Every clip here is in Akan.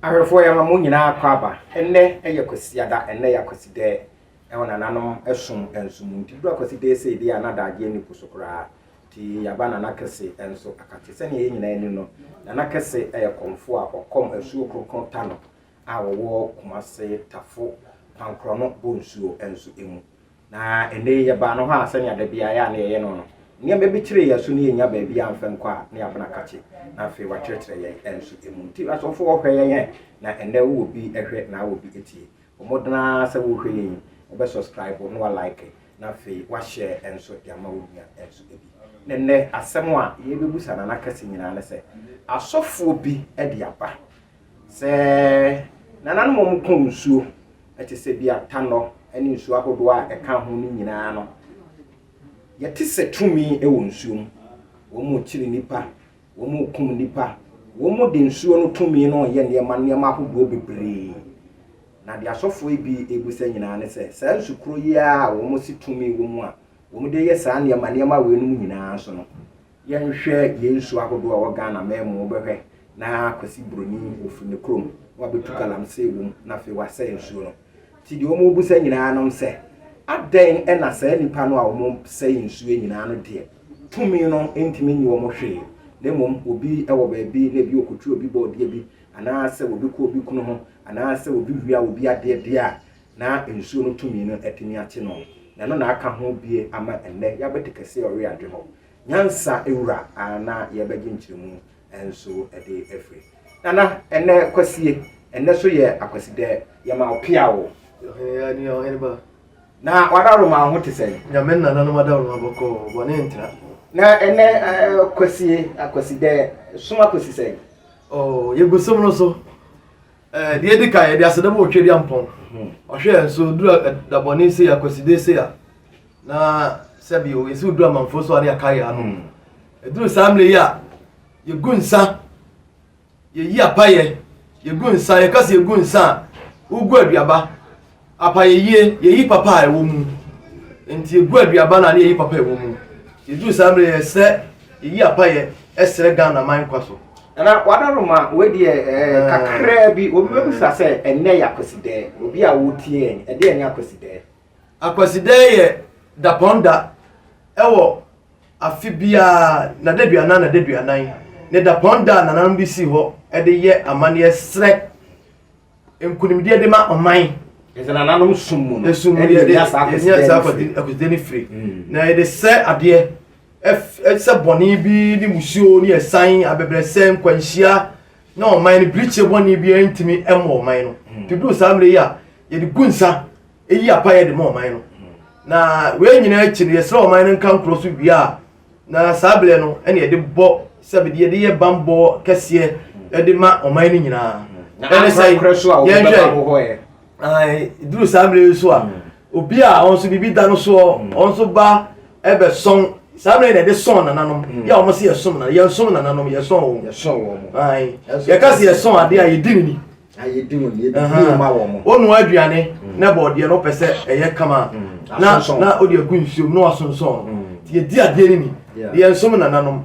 Ahwɛfoɔ yɛma mo nyinaa akɔ aba. Ɛnnɛ yɛ Kwasiada, ɛnnɛ yɛ Akwasidɛɛ ɛwɔ nananom som nso mu. Nti duru Akwasidɛɛ sei deɛ a na daagyeɛ nni po so koraa. Nti yɛaba Nana Kɛse nso akakye. Sɛdeɛ yɛn nyinaa nim no, Nana Kɛse yɛ kɔmfoɔ a ɔkɔm asuo kronkron Tano a wɔwɔ Kumase Tafo Kwankorɔno Bonsuo nso mu. Na ɛnnɛ yi yɛbaa no hɔ a sɛnea da biara yɛ a na yɛyɛ no no, nneɛma bi kyeree yɛn so na yɛnnya baabi amfa nkɔ a, na yɛabena kakye, na afei wakyerɛkyerɛ yɛn nso mu. Nti asɔfoɔ hwɛ yɛn ɛ, na ɛnnɛ wowɔ bi hwɛ na wowɔ bi tie. Bɔ mmɔden ara sɛ worehwɛ yɛn yi, wobɛ subscribe na wa like na afei wa share nso de ama wo nua nso bi. Na ɛnnɛ asɛm a yɛrebɛbusa Nana Kɛse nyinaa ne sɛ, asɔfoɔ bi de aba Sɛ nananom a wɔkɔn nsuo te sɛ bi a tanɔ ne nsuo ahodoɔ a ɛka ho no nyinaa no, yɛte sɛ tumi wɔ nsuo mu. Wɔrekyere nnipa, wɔrekum nnipa, wɔde nsuo no tumi no reyɛ nneɛma nneɛma ahodoɔ bebree. Na deɛ asɔfoɔ yi bi rebisa nyinaa ne sɛ, saa nsu koro yi ara a wɔse tumi wɔ mu a wɔde reyɛ saa nneɛma nneɛma weinom nyinaa nso no, Yɛnhwɛ yɛn nsuo ahodoɔ a ɛwɔ Ghana man mu, wobɛhwɛ na Kwasi Broni ɔfiri ne kurom na wabɛtu galamsey wɔ mu na afei wasɛe nsuo no. Nti deɛ wɔrebisa nyinaa nom sɛ, adɛn na saa nnipa no a wɔsɛe nsuo nyinaa no deɛ tumi no ntumi nyi wɔn hwee, na mmom obi wɔ baabi na ebi ɔkɔtwi obi bɔɔdeɛ bi anaasɛ obi kɔ obi kunu ho anaasɛ obi wia obi adeɛ deɛ a na nsuo no tumi no atumi akye no. Na ɛno na aka ho bie ama ɛnnɛ yɛabɛte kɛseɛ ɔwe adwe hɔ. Nyansa wura a na yɛbɛgye nkyerɛmu nso de afiri. Nana, ɛnnɛ Kwasie, ɛnnɛ so yɛ Akwasidɛ, yɛma wo pea o. Ɔhene ya ɔhene ba. Na w'adaworoma ho te sɛn? Nyame nananom adaworoma bɔkɔɔ, bɔne ntra. Na ɛnnɛ Kwasie, Akwasidɛ, som akɔsi sɛn? Oh, yɛgu som no so. Eh, deɛ edi kan yɛde aseda ma Otwedeampɔn. Ɔhwɛ yɛn so duru dabɔne sei Akwaside sei a, na sɛbi o yɛsi duru amanfoɔ so a ne yɛaka yɛn ano. Ɛduru saa mmerɛ yi a, yɛgu nsa, yɛyi apayɛ, yɛgu nsa, yɛka sɛ yɛgu nsa a, wogu aduaba. Apayɛyie, yɛyi papa a ɛwɔ mu. Nti yɛgu aduaba no a ne yɛyi papa a ɛwɔ mu. Yɛduru saa mmerɛ yɛsrɛ, yɛyi apayɛ ɛsrɛ Ghana man nkwa so. Nana Wadaroma, wei deɛ ɛɛ kakraa bi, obi bɛbisa sɛ ɛnnɛ yɛ Akwasidɛɛ, obi a wotie yɛn, ɛdeɛn ne Akwasidɛɛ? Akwasidɛɛ yɛ dapɔn da ɛwɔ afe biara n'adaduanan n'adaduanan ne dapɔn da a nananom de sii hɔ de yɛ amanneɛ srɛ nkunimdie de ma ɔman. Ɛsɛ nananom som mu no. Esum mu yɛde yɛnya saa akwasidie no firi. Mm. Na yɛde sɛ adeɛ sɛ bɔne bi ne musuo ne ɛsan abɛbrɛsɛ nkwanhyia na ɔman no birikyie bɔne bi ntumi mmɔ ɔman no. Mm. Tuduru saa mmerɛ yi a yɛde gu nsa eyi apayɛ de ma ɔman no. Mm. Na wei nyinaa akyi no yɛsrɛ ɔman no nka nkorɔ so wie a Na saa berɛ no ɛna yɛde bɔ sɛbi yɛde yɛ banbɔ kɛseɛ ɛde ma ɔman no nyinaa. Ɛne sɛ yɛnhwɛ duru saa mmerɛ yi so a obi a ɔno nso biribi da no soɔ ɔno nso ba ɛbɛsɔn saa mmerɛ yi na yɛde sɔn nananom yɛ a wɔn sɛ yɛsom nananom yɛnsom nananom yɛsɔn wɔn yɛka sɛ yɛsɔn adeɛ a yɛdi ne ni. Yɛdi wɔn yɛdi wɔn ma wɔn. Wonoa aduane mm. na bɔɔdeɛ no wopɛ sɛ ɛyɛ kama mm. na na wode agu nsuom na wasonsɔn no mm. nti yɛdi adeɛ no ni yɛnsom nananom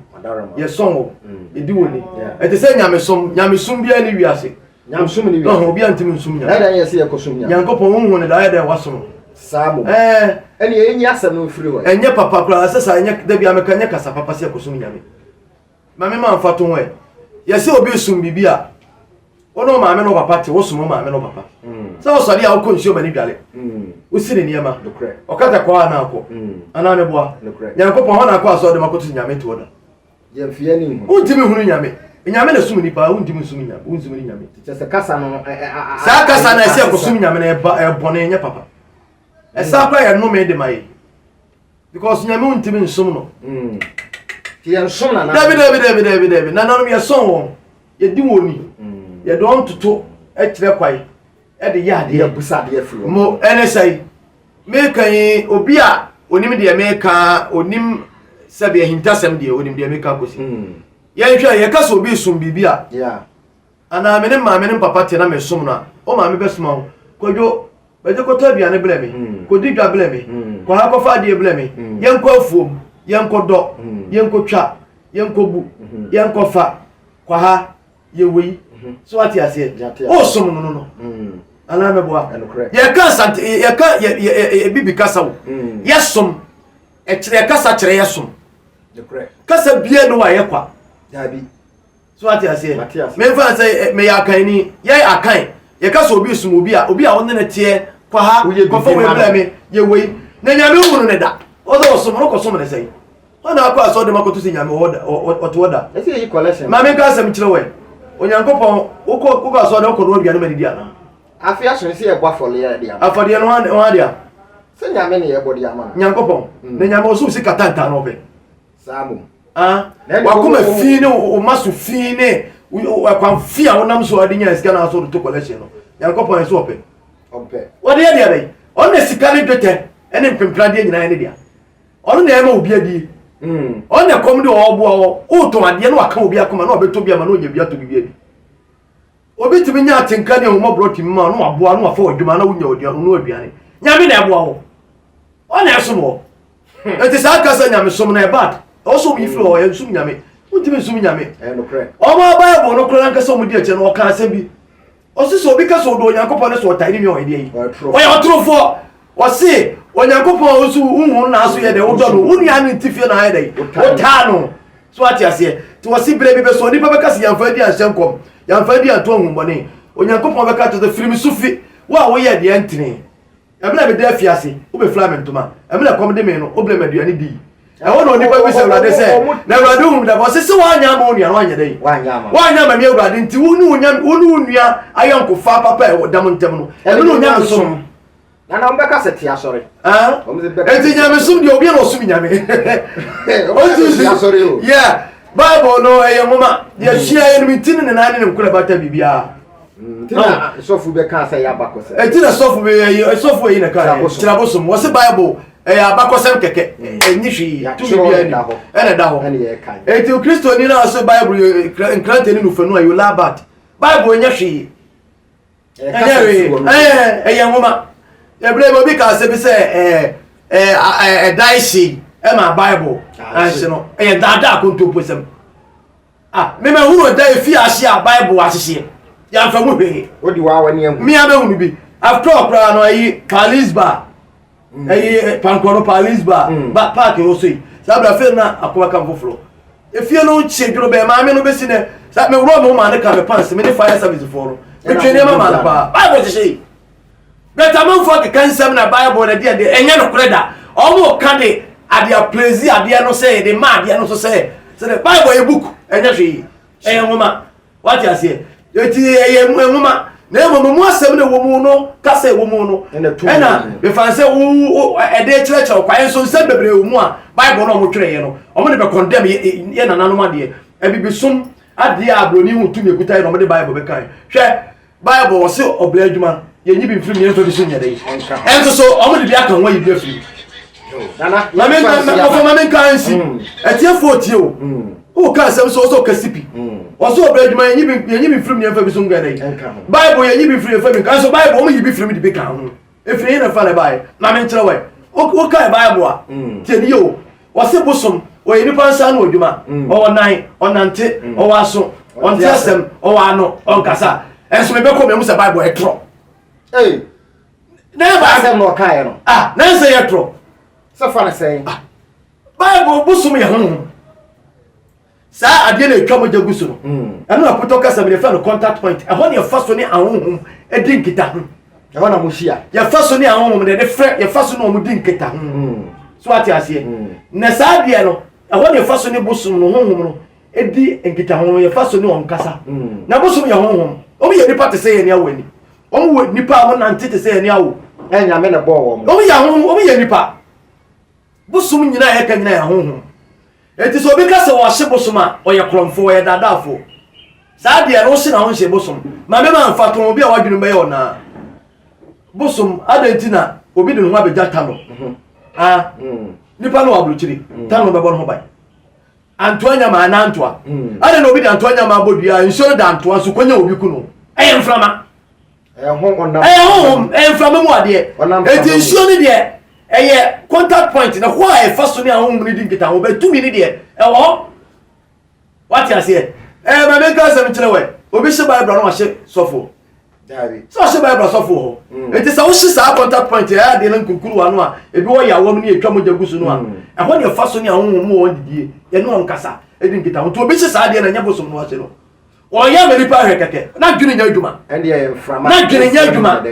yɛsɔn wɔ yɛdi wɔ ni ɛte sɛ nyamesom nyamesom biara ne wiase nyamesom ne wiase obi antimi nsom nyame ɛdɛn yɛ sɛ yɛkɔsom nyame nyankopɔn wohu ne da ayɛ dɛn wasom saa mo ɛɛ ɛne ɛnyi asɛm no mfiri hɔ ɛnyɛ papa koraa sɛ saa ɛnyɛ da bi ameka nyɛ kasa papa sɛ yɛkɔsom nyame Ma me ma mfa to ho ɛ. Yɛsɛ obi som biribi a, wo ne wo maame ne wo papa te, wosom wo maame ne wo papa. Mm. Sɛ wosɔre a wokɔ nsuo ma ne dwale. Mm. Wosi ne nneɛma. Ɔkata kɔ a na akɔ. Mm. Anaa ne boa. Nyankopɔn hɔ na akɔ asɔre de makɔto nyame te hɔ da. Wontumi hunu nyame. Nyame na som nipa, wontumi nsom nyame, wonsum ne nyame. Saa kasa na ɛsɛ ɛkɔsom nyame no ɛba ɛbɔne ɛnyɛ papa. Ɛsa kora yɛ nnome de ma yɛ. because nyame wontumi nsom no mm. yɛnsom nana dabi dabi dabi dabi dabi nananom yɛsɔn wɔn yɛdi wɔn ni mm. yɛde wɔn toto kyerɛ kwae ɛde yɛ adeɛ yɛbusa adeɛ firi wɔn mo ɛne sɛe meka yi obi a onim deɛ meka onim sɛbi ahintasɛm deɛ onim deɛ meka kɔsi mm. yɛnhwɛ yɛka sɛ obi som biribi a anaa me ne maame ne papa te na mesom no a wo maame bɛsoma wo kwadwo Bɛgye kɔtɔ aduane brɛ me, mm. kɔdi dwa brɛ me, mm. kɔ ha kɔfa adeɛ brɛ me, mm. yɛnkɔ afuom, yɛnkɔdɔ, yɛnkɔtwa, yɛnkɔbu, mm-hmm. yɛnkɔfa, kɔ ha, yɛwei. So wate aseɛ? Wosom no no no. Anaa mɛboa? Yɛka asante yɛka yɛ yɛ bibi kasa o. Yɛsom ɛkyerɛ kasa kyerɛ yɛsom. Kasa bia no a yɛ kwa. Dabi. So wate aseɛ? Memfa sɛ eh, meyɛ akanni, yɛ akan. Yɛka sɛ obi som obi a, obi a ɔne no teɛ, kɔ ha, kɔfa wei brɛ me, yɛ wei. Na Nyame hunu ne da. Ɔsɛ ɔsom no kɔsom ne sɛn? Hɔ na akɔ asɔre dɛm akɔto sɛ Nyame ɔte hɔ da. Ma menka asɛm kyerɛ wɛ. Onyankopɔn, wokɔ wokɔ asɔre dɛm wokɔnoa aduane ma ne di anaa? Afe aso sɛ yɛbɔ afɔdeɛ de ama. Afɔdeɛ no ho adea? Sɛ Nyame ne yɛbɔ de ama no. Nyankopɔn. Na Nyame ɔsom sika tantan na ɔpɛ. Saa mmom. Ah, wakoma fi ne wo ma so fi ne ɛkwan fi a wonam so a de nya sika na aso de to collection no. Nyankopɔn ɛso ɔpɛ. Ɔmpɛ. Wɔde yɛ deɛ bɛyi. Ɔno na sika ne dwetɛ ɛne mpempradeɛ nyinaa ne dea. Ɔno na ɛma obi adie. Ɔno na ɛkɔm de ɔboa wɔ. Wotɔn adeɛ na waka obi akoma na ɔbɛtɔ bi ama na ɔnya bi atɔ biribi adi. Obi tumi nya atenka ne ahummɔborɔ tumi ma na waboa na wafa w'adwuma na wonya aduane. Nyame na ɛboa wɔ. Ɔna ɛsom wɔ. Nti saa kasa nyamesom no ɛbad. Ɛwɔ sɛ wɔyi firi hɔ, ɛnsom nyame. Wontumi nsom nyame. Wɔn a Bible no koraa ankasa wɔn di akyire no ɔka asɛm bi. Ɔse sɛ obi ka sɛ ɔdɔ Onyankopɔn ne sɛ ɔtae ne nua ɔyɛ deɛ yi. Ɔyɛ ɔtorofoɔ. Ɔse Onyankopɔn a ɔso wohu no na aso yɛ dɛ wodɔ no. Wo nua no nti fie na ayɛ dɛ. Wotaa no. So ate aseɛ? Nti wɔse berɛ bi bɛso onipa bɛka sɛ yɛmfa adi anhyɛ nkɔm. Yɛmfa adi anto ahummɔne. Onyankopɔn bɛka kyerɛ sɛ firi me so fi. Wo a woyɛ deɛ ɛntene. Ɛberɛ a meda afiase, wobɛfiraa me ntoma. Ɛberɛ a ɛkɔm de me no, wobrɛɛ me aduane dii. Ɛhɔ na onipa bisa Awurade sɛ, Na Awurade wohu me da bɛn? Ɔse, Sɛ woanyɛ ama wo nua no, woanyɛ dɛn? Woanyɛ ama me Awurade nti, wo ne wo nua ayɔnkofa papa a ɛwɔ da mo ntam no, ɛno ne onyamesom. Nana wɔn bɛka sɛ te asɔre. Eti nyamesom deɛ obi na ɔsom nyame. Ɔsi asɔre o. Yeah, Bible no ɛyɛ nwoma. Yɛsua yɛ no mi ti ne ne nan ne ne nkora bata biribiara. Nti na sɔfo bɛ kaa sɛ ɛyɛ abakɔsɛm. Eti na sɔfo bɛ yɛ sɔfo yi na kaa yɛ kyerɛbosom. Wɔsi Bible ɛyɛ abakɔsɛm kɛkɛ ɛnyi hwee tumi bi ɛni ɛna ɛda hɔ. Eti Kristoni na ɔsɛ Bible yɛ nkrante ne nufanu a yɛ labat. Bible nyɛ hwee. Ɛnyɛ hwee ɛyɛ ɛyɛ nwoma. Ebile bi obi kaa sɛ bi sɛ ɛɛ ɛɛ ɛda ehye ɛma Bible ɛnhye no ɛyɛ daadaa kontomposɛm. Ah, me ma hunu da efi ase a Bible ahyehyeɛ. Yɛamfa mu hwee. Wode waa w'ani ahu. Me abɛhunu bi. After all koraa no ayi Palis bar. Ayi mm. eh, pankɔ no Palis bar. Mm. Ba park wɔ so yi. Saa bra afei na akoma kam foforɔ. Efie no kye dworo bɛn maame no bɛsi nɛ. Saa me wura me wo maame ka me pants me ne fire service foɔ no. Metwe nneɛma maa no paa. Bible hyehyɛ yi. But amanfoɔ akeka nsɛm na Bible na deɛ deɛ ɛnyɛ nokorɛ da. Wɔn ka de adeɛ aplezi adeɛ no sɛ de ma adeɛ no so sɛ sɛ de Bible yɛ book ɛnyɛ hwee ɛyɛ nwoma wate aseɛ eti ɛyɛ nwoma na mmom mu asɛm na ɛwɔ mu no kasa ɛwɔ mu no ɛna mefa sɛ wo ɛde kyerɛkyerɛ ɔkwan nso nsɛm bebree wɔ mu a Bible no a wɔtwerɛeɛ no wɔn de bɛ condemn yɛ nananom adeɛ abibisom adeɛ a aburoni ho tumi ekuta yɛ na wɔde Bible bɛkan hwɛ Bible wɔ se ɔbrɛ adwuma yɛnyi bi mfiri mu yɛmfa bi so nyɛ dɛn ɛnso so ɔmo de bi aka ho ayi bi afiri mu mɔfɔ ma menka nsi atiefoɔ tie o woka asɛm so ɔsɛ ɔka sipi ɔsɛ ɔbrɛ adwuma yɛnyi bi mfiri mu yɛmfa bi so nyɛ dɛn Bible yɛnyi bi mfiri yɛmfa bi nka nso Bible ɔmo yi bi firi mu de bi ka ho ɛfiri yɛ na fa na ɛbaeɛ ma menkyerɛ wɛ wokae Bible a tie ne yɛ o Wɔse bosom, ɔyɛ nipa nsa ano adwuma, mm. ɔwɔ nan, ɔnante, mm. ɔwɔ aso, ɔnte asɛm, ɔwɔ ano, ɔnkasa. Ɛnso mebɛkɔ mɛmu sɛ Bible ɛtorɔ. Na yɛ Bible na ɔkaeɛ no. Ah, na nsɛ yɛ torɔ. Sɛ fa no sɛn. Ah, Bible bosom yɛ honhom. Saa adeɛ na ɛtwa mogya gu so no, mm. ɛno na potɔ kasa mu yɛfrɛ no contact point. Ɛhɔ na yɛfa so ne ahonhom di nkitaho. Ɛhɔ na mo hyia. Yɛfa so ne ahonhom na yɛde frɛ, yɛfa so ne wɔn di nkitaho. Mm. So ate aseɛ. Mm. Na saa adeɛ no, ɛhɔ na yɛfa so ne bosom no honhom no di nkitaho, yɛfa so ne wɔn kasa. Na bosom yɛ honhom. Wɔn yɛ nipa te sɛ yɛn ne awɔ ani. Wɔn wɔ nipa a wɔn nante te sɛ yɛn ne awo. Ɛnyame na bɔɔ wɔn. Wɔn yɛ ahonhom, wɔn yɛ nipa. Bosom nyinaa a yɛka nyinaa yɛ ahonhom. Enti sɛ obi ka sɛ ɔhye bosom a, ɔyɛ korɔmfoɔ, ɔyɛ daadaafoɔ. Saa deɛ no, wohye na wonhye bosom. Ma me ma mfa to obi a w'adwene bɛyɛ ɔnaa. Bosom, adɛn nti na obi de ne ho abɛgya Tano? Mhm. Ah, mm. nipa no wɔ aburokyiri, mm. Tano bɛbɔ ne ho ban. Antoa nyama anaa antoa. Mm. Adɛn na obi de antoa nyama abɔ dua, nsuo no da antoa so, kɔnya obi ku no. Ɛyɛ mframa. Ɛyɛ honhom, ɛyɛ mframa mu adeɛ. Enti nsuo no deɛ, ɛyɛ contact point na hɔ a ɛfa so ne ahonhom no di nkitaho bɛ tumi no deɛ ɛwɔ hɔ. Wate aseɛ? Ɛɛ ma menka asɛm kyerɛ wɛ. Obi hyɛ Bible na wahyɛ sɔfo. Sɛ ɔhyɛ Bible sɔfo wɔ hɔ. Nti sɛ wohye saa contact point ɛyɛ adeɛ no nkunkuru ano a ebi wɔ yawam ne etwa mogya gu so no a mm. ɛhɔ ne ɛfa so ne ahohom mu wɔn didie yɛne wɔn kasa ɛdi nkita ho. Nti obi hye saa adeɛ na ɛnyɛ bosom no ahyɛ no. Ɔyɛ ama nipa ahwɛ kɛkɛ na dwene nyɛ adwuma. Na dwene nyɛ adwuma.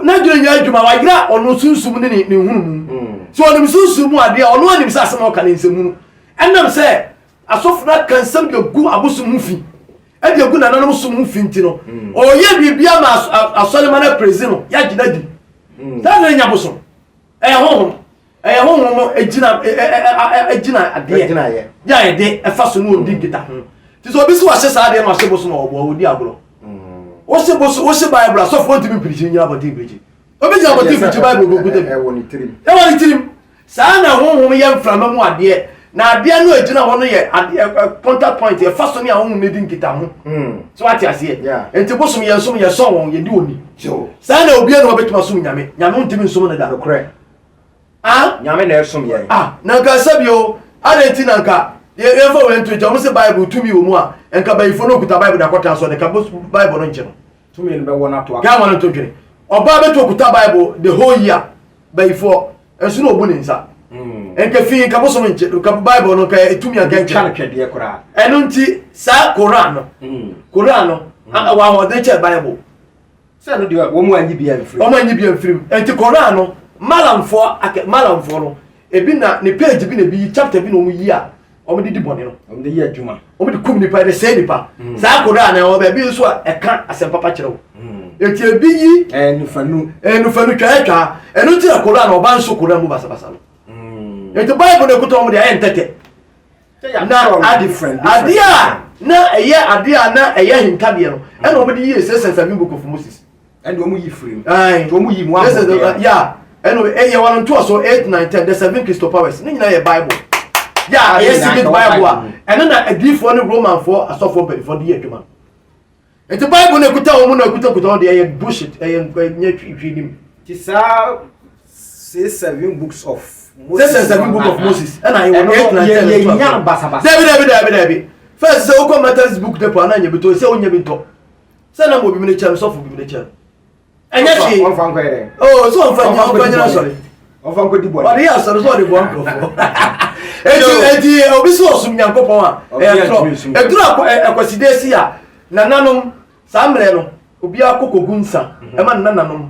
Na dwene nyɛ adwuma wayera ɔno sunsum ne ne nhunu mu. Mm. So ɔnim sunsum mu adeɛ ɔno anim sɛ asɛm a ɔka ne nsɛm Ɛnam sɛ asɔfo no aka nsɛm de agu abosom ho fi, de agu nananom som ho fi nti no, mm. ɔyɛ biribi ama asɔrema no aprezi no, yɛagye no adi. Mm. Saa na ɛnya bosom. Ɛyɛ honhom. Ɛyɛ honhom gyina gyina adeɛ yɛ a yɛde ɛfa so ne ɔdi mm. nkita ho. Nti sɛ obi sɛ wahyɛ saa adeɛ no wahyɛ bosom a ɔboa ɔdi agorɔ. Wohyɛ bosom wohyɛ Bible asɔfoɔ ntumi mpirikyi nyina abɔnten mpirikyi. Obi gyina abɔnten mpirikyi Bible gugu tɛm. Ɛwɔ ne tirim. Ɛwɔ ne tirim. Saa na honhom yɛ mframa mu adeɛ, na adeɛ no a ɛgyina hɔ no yɛ adeɛ contact point ɛfa so ne ahonhom no di nkitaho. Hmm. So wate aseɛ? Nti bosom yɛn som yɛsɔn wɔn yɛdi wɔn ni. Saa na obiara na ɔbɛtumi asom nyame. Nyame ntumi nsom no da. Nokorɛ. Ah? Nyame na ɛsom yɛn. Ah, na nka sɛ bio, adɛn nti na nka yɛmfa wɔn nto nkyɛn, wɔn sɛ Bible tumi wɔ mu a, nka bayifo no okuta Bible de akɔtena so, nka Bible no nkyɛ no. Tumi no bɛwɔ no ato aka. Ghana no to dwene. Ɔbaa bɛtu okuta Bible the whole year. Bayifoɔ nso na obu ne nsa. Hmm. Nka fi nka bosom nkyɛ nka Bible no nka etumi anka nkyɛ. no twɛdeɛ koraa. Ɛno nti saa Koran no. Hmm. Koran no hmm. wɔ ahoɔden kyɛ Bible. Sɛ no deɛ wɔn anyi bi amfiri. Wɔn anyi bi amfiri mu. Nti Koran no Malamfoɔ akɛ Malamfoɔ no ebi na ne page bi na ebi yi chapter bi na wɔn yi a wɔn de di bɔne no. Wɔn de yɛ adwuma. Wɔn de kum nipa de sɛɛ nipa. Mm. Saa Koran na ɛwɔ baabi nso a ɛka asɛm papa kyerɛ wo. Mm. Eti ebi yi. Ɛɛ nufanu. Ɛɛ nufanu twa ɛtwa. Ɛno ti na Koran ɔba nso Koran mu basabasa no. Mm. Eti Bible na ekuta wɔn de ayɛ ntɛtɛ. Na adeɛ a na ɛyɛ adeɛ a na ɛyɛ ahintadeɛ no ɛna wɔn de yi six and seven book of Moses. Ɛna wɔn yi firi mu. Ayi. Wɔn yi mu ahoɔden. Ya ɛna ɛyɛ wɔn ntoa so eight nine ten the seven Christo powers ne nyinaa yɛ Bible. Ya ɛyɛ secret Bible a ɛno na adiifoɔ ne Romanfoɔ asɔfoɔ mpanyinfoɔ de yɛ adwuma. Nti Bible na ekuta wɔn na ekuta kuta wɔn deɛ ɛyɛ bullshit ɛyɛ nyɛ twi twi nim. Ti saa six seven books of Moses. Six and seven book of Moses ɛna ɛwɔ no eight nine ten twelve. Yɛ yɛ basabasa. Dabi dabi dabi dabi first sɛ wokɔ Methodist book depot ana nyɛ bi tɔ sɛ wonya bi ntɔ. Sɛ na mo bi mi ne kyɛm sɔfo bi mi ne kyɛm. Ɛnyɛ hwee. Ɔnfa nkɔ yɛ dɛ. Oo sɛ ɔnfa nyɛ ɔnfa nyɛ asɔre. Ɔnfa nkɔ di bɔne. Ɔde yɛ asɔre sɛ ɔde bɔ nkurɔfoɔ. Eti eti obi sɛ ɔsom Nyankopɔn a ɛyɛ torɔ. Eduru akɔ ɛkwaside si a nananom saa mmerɛ no obiara kɔ kɔgu nsa mhm. ɛma nananom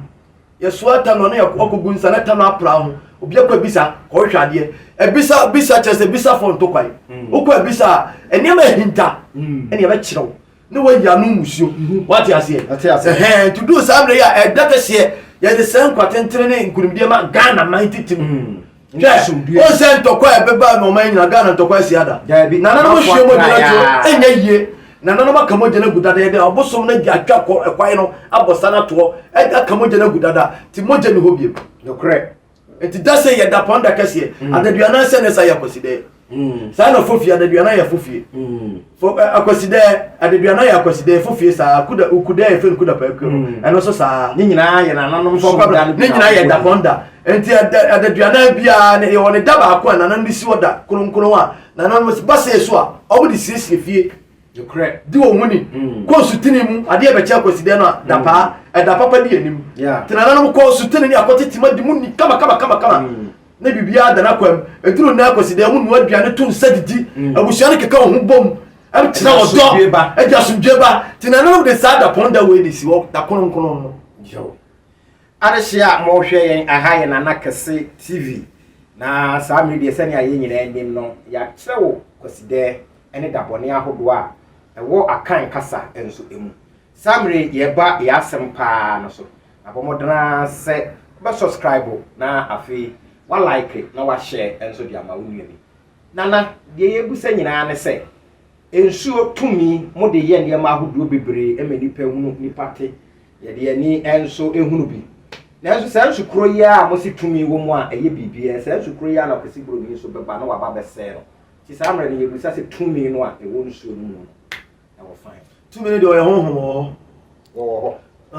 yɛsoa ta no ne ɔkɔgu nsa na ta no apra ho obi akɔ abisa kɔhwehwɛ adeɛ abisa bisa kyerɛ sɛ bisa fɔ nto kwan mm. wokɔ abisa a nneɛma ahinta mm. ɛne ɛbɛkyerɛ wo ne wayi ano mmusuo mhm. wate aseɛ ɛhɛn nti duu saa mmerɛ yi a ɛda kɛseɛ yɛde sɛ nkwa tentene ne nkonimdie ma Ghana man titi mu mm. hwɛ o sɛ ntɔkwa a ɛbɛba na ɔman nyina Ghana ntɔkwa asi ada nananom hwie mogya no ato ɛnyɛ yie nananom aka mogya no agu dada yɛde ɔbosom no adi atwa kɔ ɛkwan no abɔ sa no atoɔ aka mogya no agu dada nti mogya ni hɔ biem nokorɛ Nti da sɛ yɛ dapɔn da kɛseɛ mm. adaduanan sɛ ne sa yɛ akwasidɛ mm. saa na fofie adaduanan yɛ fofie mm. fo akwasidɛ adaduanan yɛ akwasidɛ fofie saa kuda ukudɛ yɛ fɛn kuda pɛɛkuo no ɛno nso saa. Ne nyinaa yɛ nananom so da ne nyinaa yɛ dapɔn da nti adaduanan biara ne yɛ wɔ ne da baako a nananom de si hɔ da kronkron a nananom ba sɛ so a wɔn de siesie fie. Nokorɛ. Di wɔn ho ni. Mm. Kɔ nsutene mu, adeɛ bɛkyɛ akwasidɛ no a, mm. dapaa, ɛda papa di anim. Tena nanom kɔ nsutene ne akɔtete ma di mu ni kama kama kama kama. Mm. Ne biribiara da n'akwam. Ɛduru nnɛ akwasidɛ, wɔn nua aduane to nsa didi. Abusua no keka wɔn ho bom. Ɛkyerɛ ɔdɔ, ɛde asomdwe ba. Tena nanom de saa dapɔn da wei de si hɔ, da kronkron no. Adehye a mohwɛ yɛn aha yɛ Nana Kɛse TV. Na saa mmere deɛ sɛnea yɛn nyinaa nim no, yɛakyerɛ wo kwasidɛ ne da bɔne ahodoɔ a ɛwɔ Akan kasa nso mu. Saa mmerɛ yi yɛreba yɛn asɛm pa ara no so. Na bɔ mmɔden ara sɛ wobɛ subscribe na afei wa like na wa share nso de ama wo nua bi. Nana, deɛ yɛrebisa nyinaa ne sɛ, nsuo tumi mode yɛ nneɛma ahodoɔ bebree ma nnipa hunu, nnipa te, yɛde yɛn ani nso hunu bi. Nanso saa nsu korɔ yi ara a mose tumi wɔ mu a ɛyɛ biribiara, saa nsu korɔ yi ara na Kwasi Buroni nso bɛba na waba abɛsɛe no. Nti saa mmerɛ no yɛbisa sɛ tumi no a ɛwɔ nsuo no mu no ɛwɔ fan? Tumi no deɛ ɔyɛ honhom wɔ hɔ. Wɔwɔ hɔ.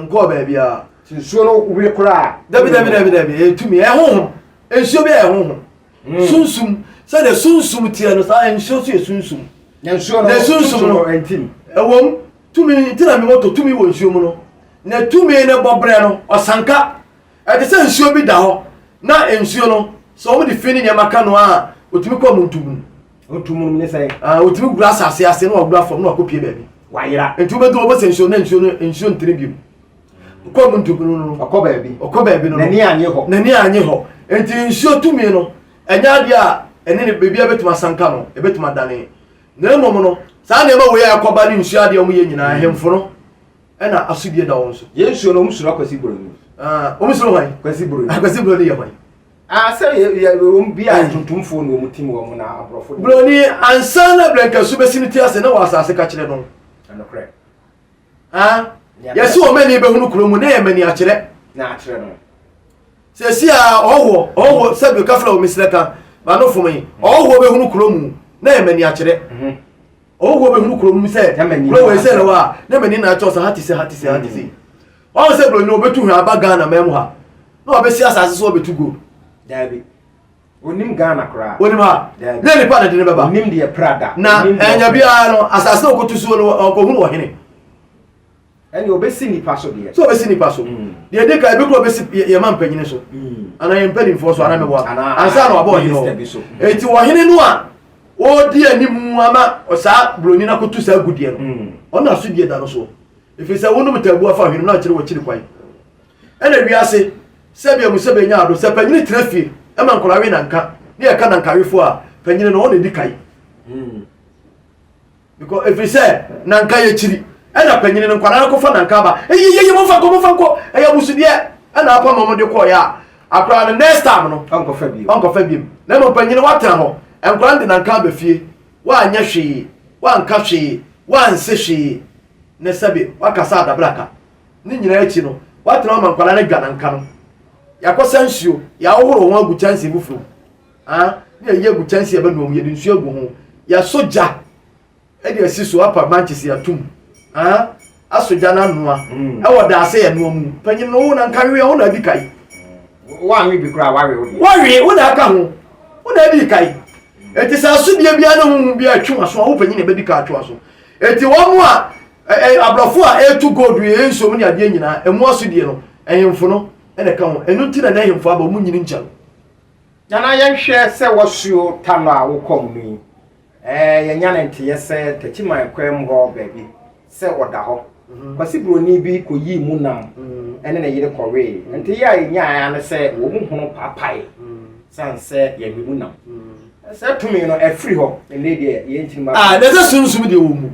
Nkɔɔ baabiara. Nti nsuo no we koraa. Dabi dabi dabi dabi ɛyɛ tumi ɛyɛ honhom. Nsuo bi ɛyɛ honhom. Hmm. Sunsum sɛdeɛ sunsum teɛ no saa nsuo nso yɛ sunsum. Na nsuo no na sunsum no ɛntim. Ɛwɔm. Tumi nti na me moto tumi wɔ nsuo mu no. Na tumi no bɔberɛ no, ɔsanka. Ɛte sɛ nsuo bi da hɔ na nsuo no, sɛ wɔde fi ne nneɛma ka no a, ɔtumi kɔ mu ntumu. Ntumu ne sɛn? Ah, ɔtumi wura asase ase na wawura fam na wakɔpie baabi. Wayera. Nti wobɛdu hɔ wobɛsɛ nsuo na nsuo no nsuo ntene bio. Ɔkɔ mu ntumu no no. Ɔkɔ baabi. Ɔkɔ baabi no no. N'ani anye hɔ. N'ani anye hɔ. Nti nsuo tumi no, ɛnyɛ adeɛ a ɛne ne baabi a bɛtumi asanka no, ɛbɛtumi adane. Na mmom no, saa nneɛma wei a ɛkɔba ne nsuo adeɛ a wɔyɛ nyinaa, ahemfo no ɛna asodie da wɔn so. Yɛn nsuo no, wɔn suro Akwasi Buroni. Ah, wɔn suro hwan? Kwasi Buroni. Akwasi Buroni yɛ hwan? Ah, sɛ yɛ yɛ wɔn bi a tuntumfoɔ na wɔn tim wɔn na aborɔfo. Buroni ansa na brɛnkasu bɛsi ne ti ase na wɔ asase ka kyerɛ no. Ɛnokorɛ. Ah, yɛsi wɔn ani bɛhunu kuro mu na yɛ mani akyerɛ. Na akyerɛ no. Sɛsi a ɔhoɔ ɔhoɔ sɛbi kafra wɔ mesrɛ ka ma no fom yi ɔhoɔ bɛhunu kuro mu na yɛ mani akyerɛ. Ɔhoɔ bɛhunu kuro mu sɛ kuro wɔ sɛ na wɔ a na mani na akyerɛ sɛ ha te sɛ ha te sɛ ha te sɛ. Wɔn sɛ buroni ɔbɛtu hwɛ aba Ghana man mu ha na ɔbɛsi asase so ɔbɛtu gold. Daabi. Onim Ghana koraa. Onim ha. Daabi. Na nipa na de ne bɛba. Onim deɛ prada. Na ɛnya biara no asase na ɔkɔtu soɔ no ɔkɔhunu ɔhene. Ɛne ɔbɛsi nipa so deɛ. Sɛ ɔbɛsi nipa so. Deɛ ɛdi kan ebi kura ɔbɛsi yɛn ma mpanyini so. Anaa yɛn mpanimfoɔ so anaa mɛboa. Ansa na wabɔ ɔhene hɔ. Eti ɔhene no a ɔredi anim ama saa buroni no akɔtu saa agudeɛ no. Ɔno asodie da no soɔ. Ɛfiri sɛ wonom taabu afa hwenem na akyerɛ w'akyiri kwan. Ɛna wiase, sɛbea mu sɛbea nya ado, sɛ panyini tena fie ma nkwadaa we nanka ne yɛka nankawefoɔ a, panyini no ɔna ɛdi kae. Because ɛfiri sɛ nanka yɛ kyiri, ɛna panyini no nkwadaa no kɔfa nanka aba, eyeyeye momfa nkɔ momfa nkɔ, ɛyɛ abusudeɛ ɛna apam wɔn de kɔɔeɛ a, akwadaa no next time no ɔnkɔfa bio. Ɔnkɔfa bio. Na mmom panyini watena hɔ, nkwadaa no de nanka aba fie, woanyɛ hwee, woanka hwee, woanse hwee, ne sɛbe woakasa adabraka. Ne nyinaa akyi no, woatena hɔ ma nkwadaa no adwa nanka no. Yɛakɔsa nsuo, yɛahohoro ho agu kyɛnsee foforɔ mu. Ah, ne yɛyi agu kyɛnsee a ɛbɛnoa mu, yɛde nsuo agu ho. Yɛasɔ gya de asi so apa mankyese atum. Ah, asɔ gya no anoa. Ɛwɔ daase yɛnoa mu. Panyin no, wo nanka weɛ, wo na adi kae. Woanwe bi koraa, woawe wo deɛ. Woawe, wo na aka ho. Wo na adi kae. Enti sɛ asodie biara ne honhom biara twe w'aso a, wo panyin na ɛbɛdi kan atwe w'aso. Enti wɔn a aborɔfo a ɛretu gold yɛ nsuom ne adeɛ nyinaa, ɛmu asodie no, ahemfo no na ɛka ho. Ɛno nti na na ahemfo aba, wɔn nyini nkyɛ no. Nana yɛnhwɛ sɛ wɔsuo tanɔ a wokɔ mu no yi, ɛɛ yɛnya ne nteɛ sɛ Takyiman kwan mu hɔ baabi sɛ ɔda hɔ. Kwasi Buroni bi kɔyii mu nam ne ne yere kɔwee. Nteyɛ a yɛnyaeɛ ara ne sɛ wɔn mu hono paapaee sane sɛ yɛnwe mu nam. Saa tumi no afiri hɔ nnɛ deɛ yɛn nkyiri Ah, na sɛ sunsum deɛ wɔ mu.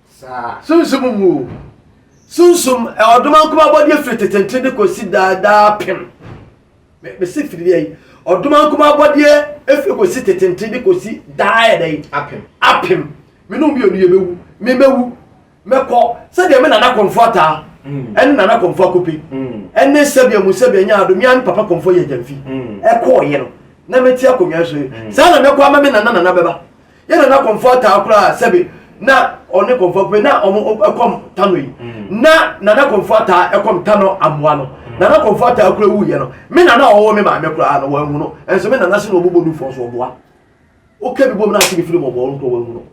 Saa. Sunsum mu o. Sunsum, ɔdoma nkoma abɔdeɛ firi tetente de kɔsi daadaa pem. Mese firi deɛ yi, ɔdoma nkoma abɔdeɛ efiri kɔsi tetente de kɔsi daa yɛ dɛ yi. Apem. Apem. Me ne mmienu yɛbɛwu. Me mɛwu. Mɛkɔ sɛdeɛ me nana kɔmfo ataa ɛne nana kɔmfo akope ɛne sɛbea mu sɛbea nya ado mea ne papa kɔmfo yɛ gyamfi ɛkɔɔyɛ no na mete akonnwa so yi saa na mɛkɔ ama me nana nana bɛba yɛ nana kɔmfo ataa koraa sɛbe na ɔne kɔmfo akope na ɔmo ɛkɔm tano yi na nana kɔmfo ataa ɛkɔm tano amoa no nana kɔmfo ataa koraa wuyɛ no me nana ɔwɔ me maame koraa no wɔahu no ɛnso me nana se na ɔbobɔ nufoɔ so ɔboa woka bi bom na ase bi firi mɔbɔ nkɔ wɔn no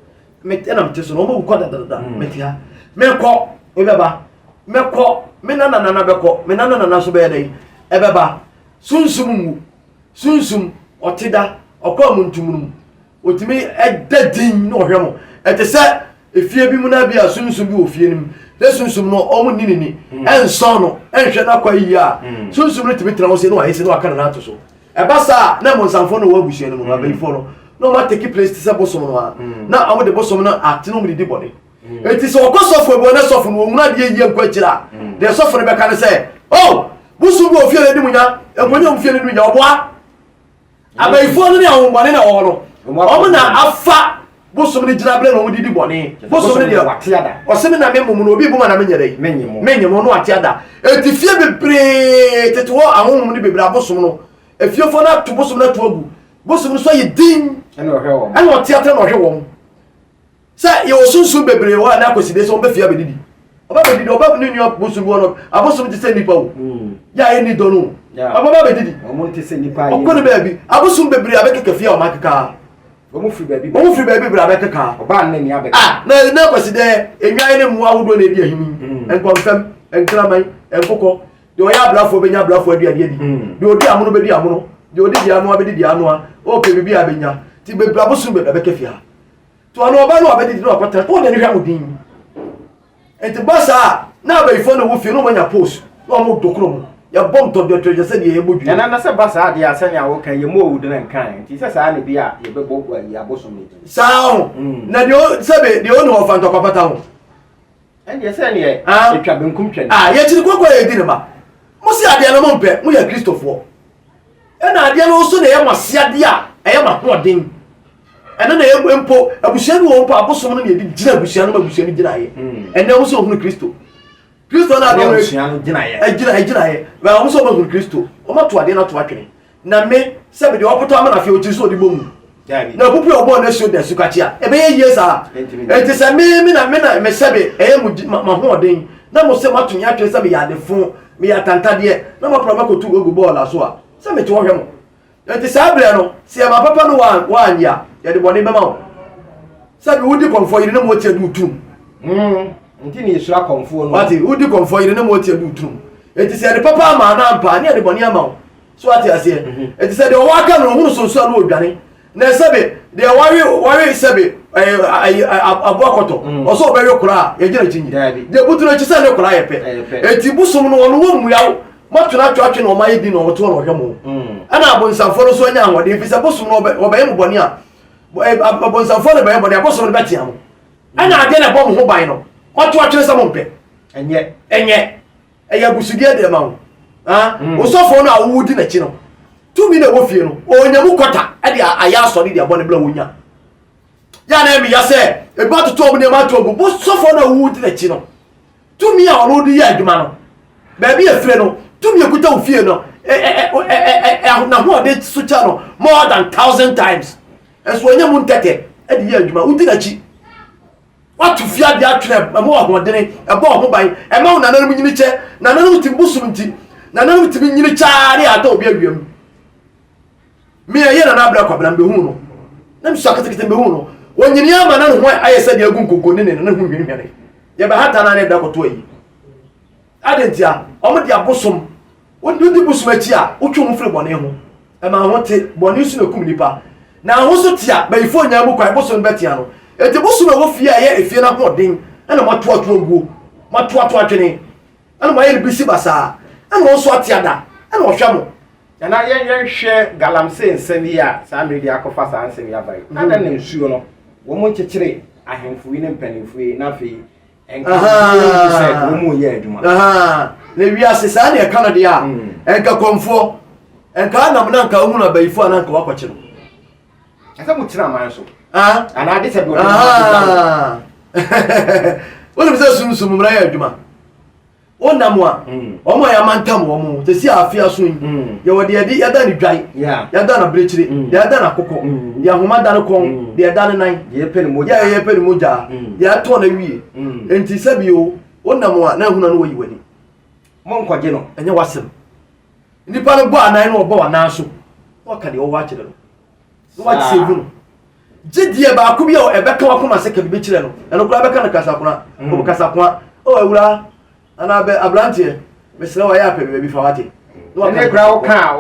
me ɛna mete so na wɔn awu kɔ dadadada mm. mete ha mekɔ ebɛba mɛkɔ me nana nana bɛkɔ me nana nana so bɛyɛ dɛ ɛbɛba sunsum nwu sunsum ɔte da ɔkɔ amuntum no mu otumi ɛda din na ɔhwɛ mo ɛte sɛ efie bi mu na bi a sunsum bi wɔ fie no mu ne sunsum no ɔmo ni ne ni mm. ɛnsɔn no ɛnhwɛ n'akɔ yie a mm. sunsum no tumi tena hɔ se na wayɛ se na waka ne nan ato so. Ɛba saa a, na mmɔnsamfoɔ no wɔ abusua no mu no, mm. abayifoɔ no, na wɔn atake place te sɛ bosom no ara. Mm. Na wɔn de bosom no ate na wɔn de di bɔne. Mm. Eti sɛ ɔkɔ sɔfo ebi wɔ ne sɔfo no wɔn adeɛ yie nkɔ akyire a, deɛ sɔfo no bɛka ne sɛ, oh, bosom bi wɔ fie no anim nya, nkonnwa wɔ fie no anim nya, ɔboa. Abayifoɔ no ne ahombɔne na ɛwɔ hɔ no, wɔn na afa bosom no gyina berɛ na wɔn de di bɔne. Bosom no deɛ, ɔse me na me mmom no, obi bom a na menyɛ dɛ, menye mo no ate ada. Eti fie bebree tete hɔ ahonhom no bebree abosom no, efiefoɔ no ato bosom no ato agu. Bosom no so ayɛ din, ɛna ɔte ate na ɔhwɛ wɔn. Sɛ yɛwɔ sunsum bebree wɔ a na akɔside sɛ wɔbɛ fie abɛdidi. Ɔba bɛdidi, ɔba ne nua bosom bi wɔ no, abosom te sɛ nnipa o. Yɛ a yɛnni dɔ no o. Ɔba bɛdidi. Ɔkɔ ne baabi. Abosom bebree abɛkeka fie a wɔn akeka. Wɔn firi baabi. Wɔn firi baabi bra bɛkeka. Ɔbaa ne ni abɛka. Ah na na kwasi dɛ enwan ne mmoa ahodoɔ na edi ahim yi. Nkɔmfɛm, nkraman, nkokɔ. Deɛ ɔyɛ abrafoɔ bɛnya abrafoɔ aduane adi. Deɛ ɔdi amono bɛdi amono. Deɛ ɔdi deɛ anoa bɛdi deɛ anoa. Ɔpɛ biribi a bɛnya. Ti bebree abosom bebree bɛka fie ha. To ano ɔba no ɔbɛdidi na ɔkɔtena. Wɔn na ne hwɛ mo din. Nti ba saa a, na abayifoɔ na ɛwɔ fie na wɔanya post na wɔn dokoro mo. Yɛbɔ ntɔdwɛtɔdwɛ sɛdeɛ yɛbɔ dua. Nana na sɛ ba saa deɛ a sɛnea woka yi yɛmmɔ owudene nka nti sɛ saa na bi a yɛbɛbɔ ayi abosom no din. Saa ho. Na deɛ sɛbe deɛ ɔni hɔ ɔfa ntɔkwa pata ho. Ɛndeɛ sɛdeɛ ɛtwa benkum twa nifa. Ah, yɛkyiri koko a yɛdi ne ma. Mo se adeɛ no mo mpɛ, mo yɛ Kristofoɔ. Ɛna adeɛ no nso na ɛyɛ mo aseadeɛ a ɛyɛ mo ahoɔden. Ɛno na ɛyɛ mpo abusua bi wɔ mpo abosom no na yɛde gyina abusua no ma abusua no gyinaeɛ. Ɛnɛ wɔn sɛ wɔhunu Kristo. Kristo na abɛn abusua no gyinaeɛ. Ɛgyina ɛgyinaeɛ. Bɛn wɔn sɛ wɔhunu Kristo. Wɔn ato adeɛ no ato atwene. Na me sɛ mede ɔpotɔ ama na afei ɔkyiri sɛ ɔde bɔ mu. Na pupu a ɔbɔɔ n'asuo da asukakye a ɛbɛyɛ yie saa. Enti sɛ me me na me na me sɛbe ɛyɛ mo m'ahoɔden na mo sɛ moato me atwene sɛ meyɛ adefo meyɛ atantadeɛ na moapra makɔtu agu bɔɔla so a sɛ mete hɔ hwɛ mo. Enti saa berɛ no, sɛ yɛma papa no woannye a, yɛde bɔne bɛma wo. Sɛbi wodi kɔmfoɔ yere na moatia de wo turum. Nti na yɛsuro akɔmfoɔ no. Wate, wodi kɔmfoɔ yere na moatia de wo turum. Enti sɛ yɛde papa ama no ampa a, ne yɛde bɔne ama wo. So wate aseɛ? Enti sɛ deɛ ɔwɔ aka no, ɔhunu sonso a na ɔdwane. Na sɛbe deɛ wawe wawe sɛbe ɛɛ ayi aboa kɔtɔ, ɔsɛ ɔbɛwe koraa a, yɛgyina akyi nyi. Deɛ butu no akyi sɛ ne koraa yɛ pɛ. Enti bosom no ɔno wɔmmua wo. Moato no ato atwe na ɔma ayɛ din na ɔte hɔ na ɔhwɛ mo. Ɛna abonsamfoɔ no nso anya ahoɔden ɛfiri sɛ bosom no ɔbɛyɛ mo bɔne a abonsamfoɔ no bɛyɛ bɔne a bosom no bɛtea mo. Ɛna adeɛ na ɛbɔ mo ho ban no moato atwene sɛ mompɛ. Ɛnyɛ. Ɛnyɛ. Ɛyɛ abusudeɛ deɛ ma wo. Osɔfoɔ no a wowodi n'akyi no tumi na ɛwɔ fie no ɔnya mu kɔta ɛde ayɛ asɔre de abɔ ne bla wɔnya. Yɛ a na ɛmeya sɛ ebi atoto ɔmo nneɛma ato agu bosɔfoɔ no a wowodi n'akyi no tumi a ɔno de yɛ adwuma no baabi a efire no tumi ekuta wo fie no n'ahoɔden so kyɛ no more than thousand times ɛso ɔnyɛ mu ntɛtɛ ɛde yɛ adwuma wodi n'akyi wato fie adeɛ atwerɛ ɛmo ahoɔdene ɛbɔ ɔho ban ɛma wo nananom nyini kyɛ nananom ti bosom nti nananom tumi nyini kyaa ne yɛatɔ obi awia mu Me ɛyɛ Nana Abra Kwabena mebɛhuu no na mesua ketekete mebɛhuu no ɔnyini ama na ne ho ayɛ sɛ deɛ agu nkonko ne ne ne ho hwinhwɛne yɛbɛhata no ne da kɔto ayi ade ntia wɔn de abosom wodi bosom akyi a wotwe ho firi bɔne ho ɛma ho te bɔne so na kum nipa na ho so te a bayifoɔ nyaa mu kwan bosom bɛtea no eti bosom a ɛwɔ fie a ɛyɛ efie no ahoɔden ɛna moatoato aguo moatoato atwene ɛna moayɛ no bisi basaa ɛna wɔn nso ate ada ɛna ɔhwɛ mo. Nana yɛn yɛn hwɛ galamsey nsɛm yi a saa mmere de akɔfa saa nsɛm yi aba yi. Mm. Adɛn na nsuo no wɔn nkyekyere ahemfo yi ne mpanimfo yi na afei nka sɛ wɔn mu yɛ adwuma. Na wiase saa na ɛka no deɛ a mm. nka kɔmfoɔ nka anam na nka ohun abayifo a na nka wakɔkye no. Ɛsɛ mo tena aman so. Anaa de sɛ bi wɔde mo adi. Wonim sɛ sumsum mmara yɛ adwuma. Wonam a, mm. wɔn a yɛamantam wɔn te sɛ afe aso yi, mm. yɛwɔ deɛ yɛde yɛda ne dwan, yɛda no abirekyire, mm. deɛ yɛda no akokɔ, deɛ ahoma da no kɔn, deɛ yɛda ne nan, deɛ yɛpɛ ne mogya, yɛpɛ ne mogya, deɛ yɛtɔn no awie. Nti sɛbi o, wonam a na ehuna no wɔyi w'ani. Monkɔgye no. Ɛnyɛ w'asɛm. Nipa no bɔ anan na ɔbɔ w'anan so, na waka deɛ ɔwɔ akyerɛ no. Na wasave no. Gye deɛ baako bi a ɛbɛka w'akoma sɛ ka biribi kyerɛ no, ɛno koraa bɛka no kasakoa. Mm. Kasakoa. O awura, anaa bɛ aberanteɛ, mesrɛ wo ayɛ apɛ baabi fa wate. Na waka. Ɛnɛ koraa woka a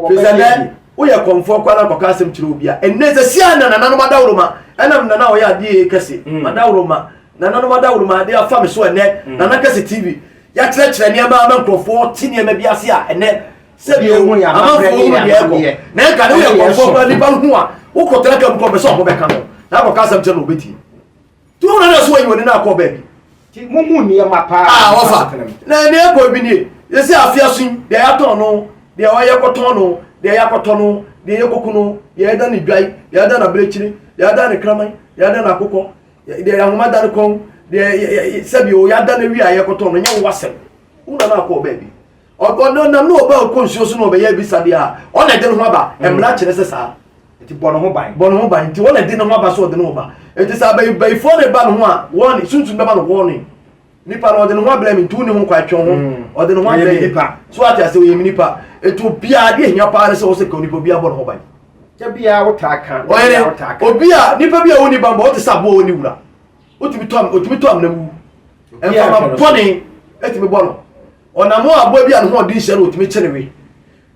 Firi sɛ nɛ woyɛ kɔmfoɔ koraa na kɔka asɛm kyerɛ obi a, ɛnɛ sɛ sia na nananom adaworoma, ɛnam nana a ɔyɛ adeɛ kɛse, mm. adaworoma, nananom adaworoma adeɛ afa me so ɛnɛ, mm. Nana Kɛse TV, yɛakyerɛkyerɛ nneɛma ama nkurɔfoɔ te nneɛma bi ase a ɛnɛ sɛbi o amanfoɔ hu deɛ ɛkɔ na ɛka ne woyɛ kɔmfoɔ kora nipa no hu a wokɔtena ka mu kɔ pɛ sɛ ɔho bɛka no na akɔka asɛm kyerɛ no ɔbɛtie nti wohuna no so wayi w'ani no akɔ baabi muhu nneɛma paa a wɔfa na ɛne ɛkɔ bi nie yɛsɛ afea so yi deɛ yɛatɔn no deɛ ɔyɛ kɔtɔn no deɛ yɛakɔtɔ no deɛ yɛkɔku no deɛ yɛda ne dwae deɛ yɛda no abirekyiri deɛ yɛda ne kraman deɛ yɛda no akokɔ deɛ yɛahoma da no kɔn deɛ sɛbi o yɛada no awie a yɛkɔtɔn no nyɛ wo asɛm wona no akɔ baabi ɔno nam na ɔba ɔkɔ nsuo so na ɔbɛyɛ abisadeɛ a ɔna ɛde ne ho aba mm. mmara kyerɛ sɛ saa nti bɔ ne ho ban bɔ ne ho ban nti ɔna ɛde ne ho aba so ɔde ne ho ba nti sɛ abayifoɔ ne ba ne ho a wɔne sunsun bɛba no wɔne nipa no ɔde ne ho abrɛ mi nti wo ne ho kwan twɛn ho mm. ɔde ne ho abrɛ nipa so ate ase ɔyɛ mi nipa nti obiara deɛ ehia paa ne sɛ ɔsɛ ka onipa obiara bɔ ne ho ban. Ɔhene, obi a nipa bi a ɔnni bammɔ, ɔte sɛ aboa a ɔnni wura. Wotumi tɔ otumi tɔ amena mu. Mframa bɔne etumi bɔ no. Ɔnam hɔ aboa bi a ne ho ɔden hyia no otumi kye ne we.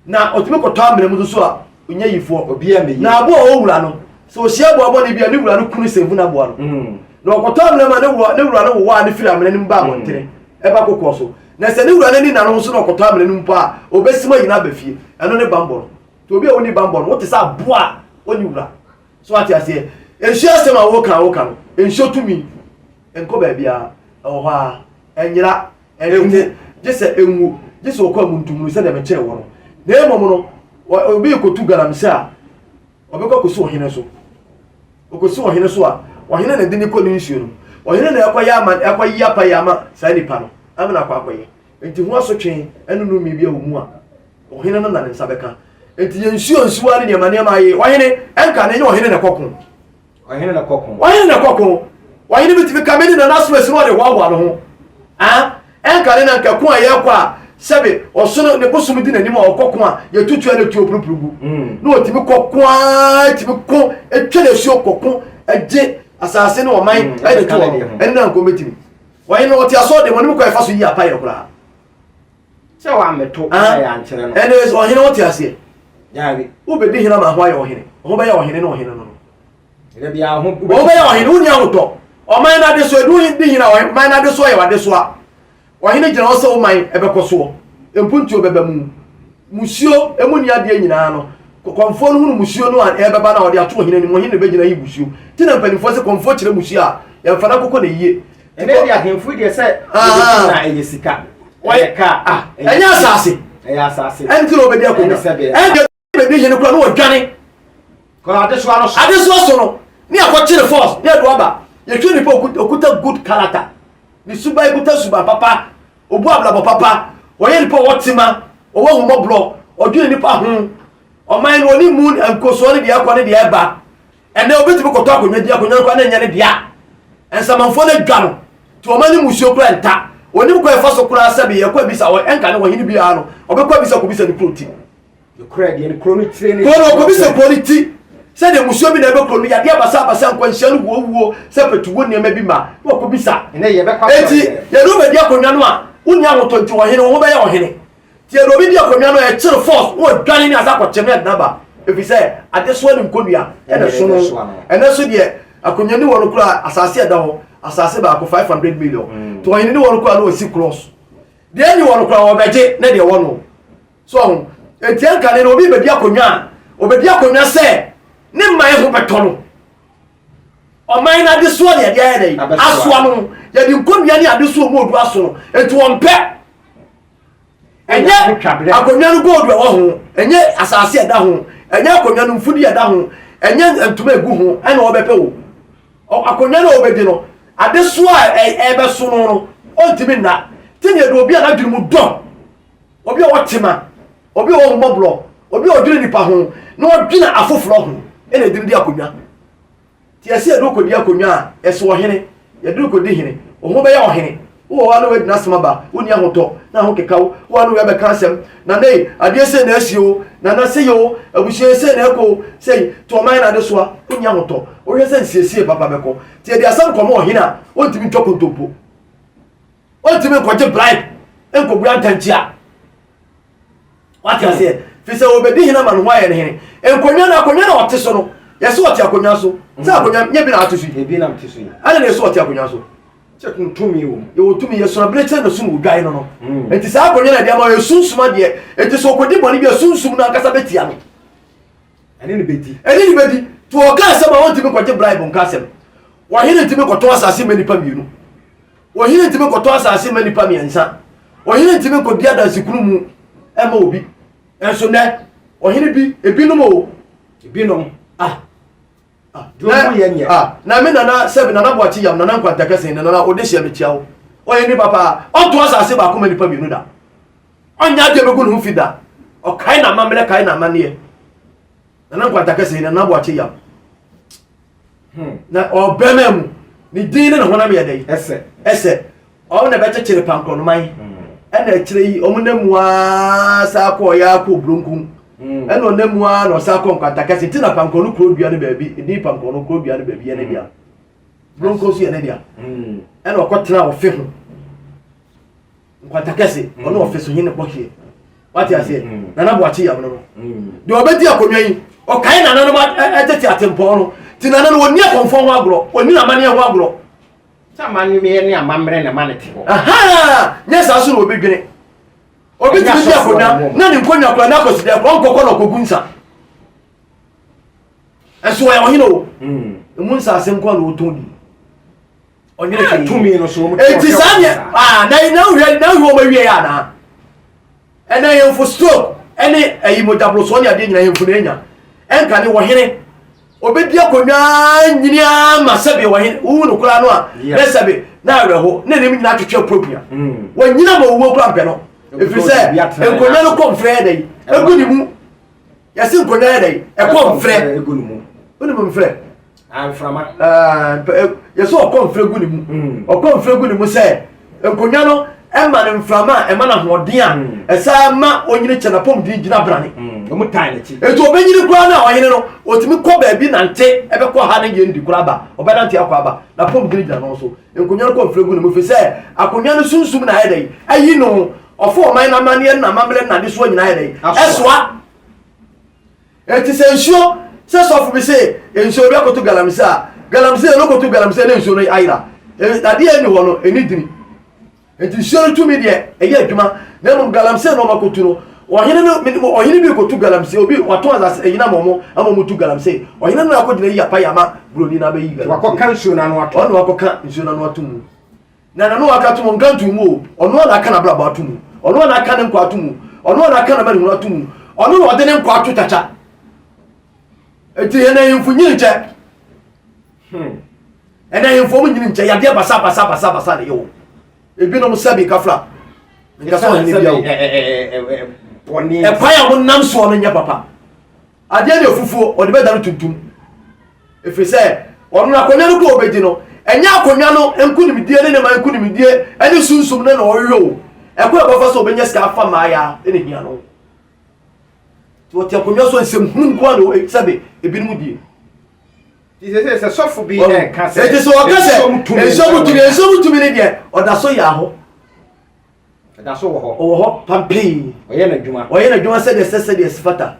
Na otumi kɔtɔ amena mu nso a ɔnyɛ yifoɔ. Na aboa a ɔwɔ wura no, sɛ ɔhyia aboa bɔne bi a ne wura no kunu sɛ evu n'aboa no. Mm. Na ɔkɔtɔ amena mu a ne wura ne wura no wowɔ a ne firi amena no mu ba abɔntene mm. ɛba kokoɔ so. Na sɛ ne wura no ani na no ho so na ɔkɔtɔ amena no mu mpo a, ɔbɛsim ayi no aba fie. Ɛno ne bammɔ no. Nti obi a ɔnni bammɔ no, wote sɛ aboa a ɔnni wura. So ate aseɛ? Nsuo asɛm a woka a woka no, nsuo tumi nkɔ baabiara, ɛwɔ hɔ ara, ɛnyera, ɛnte, gye sɛ ɛnwu, gye sɛ ɔkɔ amuntumunu sɛdeɛ mekyerɛ wɔ no. Na mmom no, obi rekɔtu galamsey a, ɔbɛkɔ akɔsi ɔhene so. Ɔkɔsi ɔhene so a, ɔhene na ɛde ne kɔ ne nsuo no. Ɔhene na ɛkɔyɛ ama ɛkɔyi apayɛ ama saa nipa no, ama no akɔ akɔyɛ. Nti ho asotwe ne nnome bi a wɔ mu a, ɔhene no na ne nsa bɛka. Nti yɛn nsuo nsuwa ne nneɛma nneɛma ayɛ ɔhene ɛnka ne nyɛ ɔhene na ɛkɔ ko. Ɔhene na ɛkɔ ko. Ɔhene na ɛkɔ ko. Ɔhene bi tumi ka me ne nana so esi na ɔde hoahoa ne ho. Ah, ɛnka ne na nka ko a yɛkɔ a sɛbe ɔsono ne bosom di n'anim a ɔkɔ ko a yɛtutu a na tuo purupuru gu. Mm. Na ɔtumi kɔ ko a tumi ko etwa n'asuo kɔ ko ɛgye asase ne ɔman mm, ɛde to hɔ ɛne na nkɔm bɛtumi. Ɔhene no ɔte asɔre dɛm ɔnim kwan ɛfa so yi apayɛ koraa. Sɛ wammeto na yɛ ankyerɛ no. Ɛne ɔhene wote aseɛ. Daabi. Wobɛdi hene ama ho ayɛ ɔhene. Ho bɛyɛ ɔhene ne ɔhene no no. Ɛdɛ bi aho. Ho bɛyɛ ɔhene wonni ahotɔ. Ɔman no adesoa edu di hene a ɔman no adesoa yɛ w'adesoa. Ɔhene gyina hɔ sɛ wo man ɛbɛkɔ soɔ. Mpuntuo bɛba mu. Musuo emu ni adeɛ nyinaa no. Kɔmfoɔ no hunu musuo no a ɛbɛba no a ɔde ato ɔhene anim. Ɔhene na ɛbɛgyina yi musuo. Ti na mpanimfoɔ sɛ kɔmfoɔ kyerɛ musuo a yɛmfa no akokɔ na yie. Ɛnɛ deɛ ahemfo deɛ sɛ ah. na ɛyɛ sika ɛyɛ kaa ah, ɛnyɛ asase ɛyɛ asase ɛnti na ɔbɛdi akonnwa ɛnti bɛdi hene kora na ɔdwane kɔ adesoa no so adesoa so no ne akɔkyere force ne ɛdo aba yɛhwɛ nipa okuta good character ne suban kuta suban papa obu abrabɔ papa ɔyɛ nipa ɔwɔ tema ɔwɔ ahomɔborɔ ɔdwene nipa ho ɔman no ɔne mu nkosoɔ ne deɛ ɛkɔ ne deɛ ɛba Ɛnnɛ obetumi kɔtɔ akonnwa di akonnwa no koraa na ɛnyɛ ne dea. Nsamanfoɔ no adwa no nti ɔma ne musuo koraa nta. Onim kwan ɛfa so koraa sɛbe yɛkɔ abisa wɔ ɛnka ne ɔhene biara no ɔbɛkɔ abisa kɔbisa ne kuro ti. Nokorɛ deɛ ne kuro no tire ne kuro no ɔkɔbisa kuro no ti sɛdeɛ musuo bi na ɛbɛ kuro no yadeɛ basabasa nkwanhyia no wuowuo sɛ pɛtuwo nneɛma bi ma na ɔkɔbisa. Enti yɛde wobɛdi akonnwa no a wonni ahotɔ nti ɔhene wo ho bɛyɛ ɔhene. Nti ɛna obi di akonnwa no ɛkyere force na ɔdwane ne asa akɔkyere no ɛdena ba ɛfiri sɛ adesoa ne nkonnua ɛna ɛso no ɛnɛ so deɛ akonnwa ni wɔ no koraa asase ɛda hɔ asase baako 500 million mm. nti ɔhene ni wɔ no koraa na ɔsi cross deɛ ɛni wɔ no koraa ɔbɛgye ne deɛ wɔ no so ɔho nti ɛnka ne no obi bɛdi akonnwa a ɔbɛdi akonnwa sɛ ne mman ho bɛtɔ no ɔman no adesoa ne yɛde ayɛ dɛ asoa no yɛde nkonnua ne adesoa mu odu aso no nti wɔmpɛ ɛnyɛ akonnwa no gold ɛwɔ ho ɛnyɛ asase ɛda ho ɛnyɛ akonnwa no mfudi ɛda ho ɛnyɛ ntoma egu ho ɛna ɔbɛpɛ o akonnwa no a ɔbɛdi no adesoa a ɛbɛso no no ɔntumi nna te ne ɛde obi a n'adwene mu dɔ obi a ɔte ma obi a ɔwɔ mmɔborɔ obi a ɔdwene nipa ho na ɔdwene afoforɔ ho ɛna ɛde no di akonnwa. Nti yɛse yɛde wo kɔdi akonnwa a, ɛso ɔhene, yɛde wo kɔdi hene, wo ho bɛyɛ ɔhene. Wowɔ hɔ a na woagyina asɛm aba, wonni ahotɔ, na ho keka wo, wowɔ a na wei abɛka asɛm, Nana ei, adeɛ sei na asi o, Nana sei o, abusua yi sei na ɛkɔ o, sei, nti ɔman no adesoa, wonni ahotɔ. Wohwɛ sɛ nsiesie papa bɛkɔ. Nti yɛde asɛm kɔma ɔhene a, ɔntumi ntwa kontompo. Ɔntumi nkɔgye bribe nkɔbua ntankyia. Wate aseɛ? Fi sɛ wɔbɛdi hene ama ne ho ayɛ ne hene. Nkonnwa no, akonnwa na ɔte so no, yɛsɛ ɔte akonnwa so. Sɛ mm. akonnwa, nyɛ bi na ate so yi. Ebi na te so yi. Ɛna na yɛsɛ ɔte akonnwa so. Sɛ kun tumi wɔ mu. Yɛwɔ tumi, yɛsɔn abere kyerɛ na sum odwan no no. Mm. Nti saa akonnwa na ɛde ama yɛ sunsum adeɛ. Nti sɛ ɔkɔdi bɔne bi a sunsum no ankasa bɛtia no. Ɛne ne bɛdi. Ɛne ne bɛdi. To ɔka asɛm a wɔntumi nkɔgye bribe nka asɛm. Ɔhene ntumi nkɔtɔn asase ma nnipa mmienu. Ɔhene ntumi nkɔtɔ asase mma nnipa mmiɛnsa. Ɔhene ntumi nkɔdi adansekunu mu mma obi. Nso nɛ, ɔhene bi, ebinom o. Ebinom. Ah. Ah. Na, yɛ nyɛ. Ah. Na me nana sɛbi nana boakye yam nana nkwanta kɛse ne nana ode hyɛ mekyia wo. Ɔyɛ nipa paa. Ɔnto asase baako ma nipa mmienu da. Ɔnyɛ adeɛ bɛgu ne ho fi da. Ɔkae n'amammerɛ kae n'amanneɛ. Nana nkwanta kɛse ne nana boakye yam. Hmm. Na ɔbɛma mu ne din ne ne honam yɛ dɛn? Ɛsɛ. Ɛsɛ. Ɔmo na ɛbɛkyekyere pankorɔnoman. Hmm. Ɛna akyire yi ɔmo nam mu aa saa kɔɔ yɛ akɔ buronkun. Ɛna ɔnam mu ara na ɔsan kɔ nkwanta kɛse nti na pankorɔ no kuro dua no baabi edin pankorɔ no kuro dua no baabi yɛ ne dea. Bronco nso yɛ ne dea. Ɛna ɔkɔtena ɔfe ho. Nkwanta kɛse ɔne ɔfe so hene bɔhyeɛ. Wate aseɛ? Nana Boakye yam no no. Deɛ ɔbɛdi akonnwa yi, ɔkae nananom tete atempɔn no. Nti nana no ɔnni akɔmfoɔ ho agorɔ, ɔnni amanneɛ ho agorɔ. Sɛ amanneɛ ne amammerɛ na ɛma no te hɔ. Ahaa! Nyɛ saa so na obi dwene. Obi tumi di akonnwa na ne nkonnwa koraa n'akɔsi dɛ koraa ɔnkɔkɔ na ɔkɔgu nsa. Ɛso ɔyɛ ɔhene o. Emu nsaase nko a na ɔtɔn bi. Ɔnyere hwee. Tumi no so wɔn Eti saa deɛ aa na na wohwɛ na wohwɛ wɔn awie yɛ anaa? Ɛnna ahemfo stroke ɛne ayi mogyaborosoɔ ne adeɛ nyinaa ahemfo na anya. Ɛnka ne wɔhene. Obedi akonnwa nyini ara ma sɛbe wɔhene wowu no koraa no a na sɛbe na awerɛho na anim nyinaa atwetwe apuapua. Wɔnyina ma owuo koraa mpɛ no. Ɛfiri sɛ nkonnwa no kɔ mfrɛ yɛ dɛ egu ne mu. Yɛse nkonnwa yɛ dɛ ɛkɔ mfrɛ. Wonim mfrɛ? Mframa. Yɛsɛ ɔkɔ mfrɛ gu ne mu. Ɔkɔ mfrɛ gu ne mu sɛ nkonnwa no ɛma no mframa a ɛma no ahoɔden a ɛsaa ma onyini kyɛ n'apɔmuden gyina brane. Wɔn tan n'akyi. Eti ɔbɛnyini koraa no a ɔhene no ɔtumi kɔ baabi nante ɛbɛkɔ ha ne yɛn di koraa ba ɔbɛnante akɔ aba n'apɔmuden gyina no so. Nkonnwa no kɔ mfrɛ gu ne mu fi sɛ akonnwa no sunsum na ayɛ dɛ ayi no ɔfo ɔman n'amanneɛ ne n'amammerɛ ne n'adesoa nyinaa ayɛ dɛ ɛsoa. Enti sɛ nsuo, sɛ sɔfo bi se nsuo bi akoto galamsey a, galamsey no koto galamsey na nsuo no ayera. Adeɛ a ɛnni hɔ no, ɛnni dini. Enti nsuo no tumi deɛ, ɛyɛ adwuma. Na mmom galamsey na wɔakoto no, ɔhene no, ɔhene bi rekoto galamsey, obi watɔn asase ɛyi no ama wɔn, ama wɔn tu galamsey. Ɔhene no na akɔgyina yi apae ama buroni no abɛyi galamsey. Wakɔka nsuo no ano ato. Ɔno na wakɔka nsuo no ano ato mu. Na n'ano a aka ato mu, ɔnka ntoo mu o, ɔno ara na aka n'abrabɔ ato mu, ɔno ara na aka ne nkwa ato mu, ɔno ara na aka n'amanehunu ato mu, ɔno na ɔde ne nkwa ato kyakya. Eti yɛn ahemfo nyini nkyɛ. Ɛnna ahemfo wɔn nyini nkyɛ, yadeɛ basa basa basa basa na ɛyɛ wɔn. Ebinom sɛbi kafra, nkasa ɔhene bia o. Ɛkwan a wɔnam soɔ no nyɛ papa. Adeɛ no yɛ fufuo, ɔde bɛdane tuntum. Ɛfiri sɛ, ɔno akonnwa no kɔ ɔbɛdi no, ɛnyɛ akonnwa no nkonimdie ne ne man nkonimdie ne sunsum no na ɔhwehwɛ o. Ɛkwan a ɔbɛfa so ɔbɛnya sika afa mmaaya na ɛhia no. Nti ɔte akonnwa so nsɛm hunu nko ara na sɛbe ebinom die. Nti sɛ sɛ sɔfo bi ɛka sɛ Nti sɛ ɔka sɛ nsuo mu tumi nsuo mu tumi ne deɛ ɔda so yɛ aho. Ɛda so wɔ hɔ. Ɔwɔ hɔ pampee. Ɔyɛ n'adwuma. Ɔyɛ n'adwuma sɛdeɛ sɛ sɛdeɛ fata.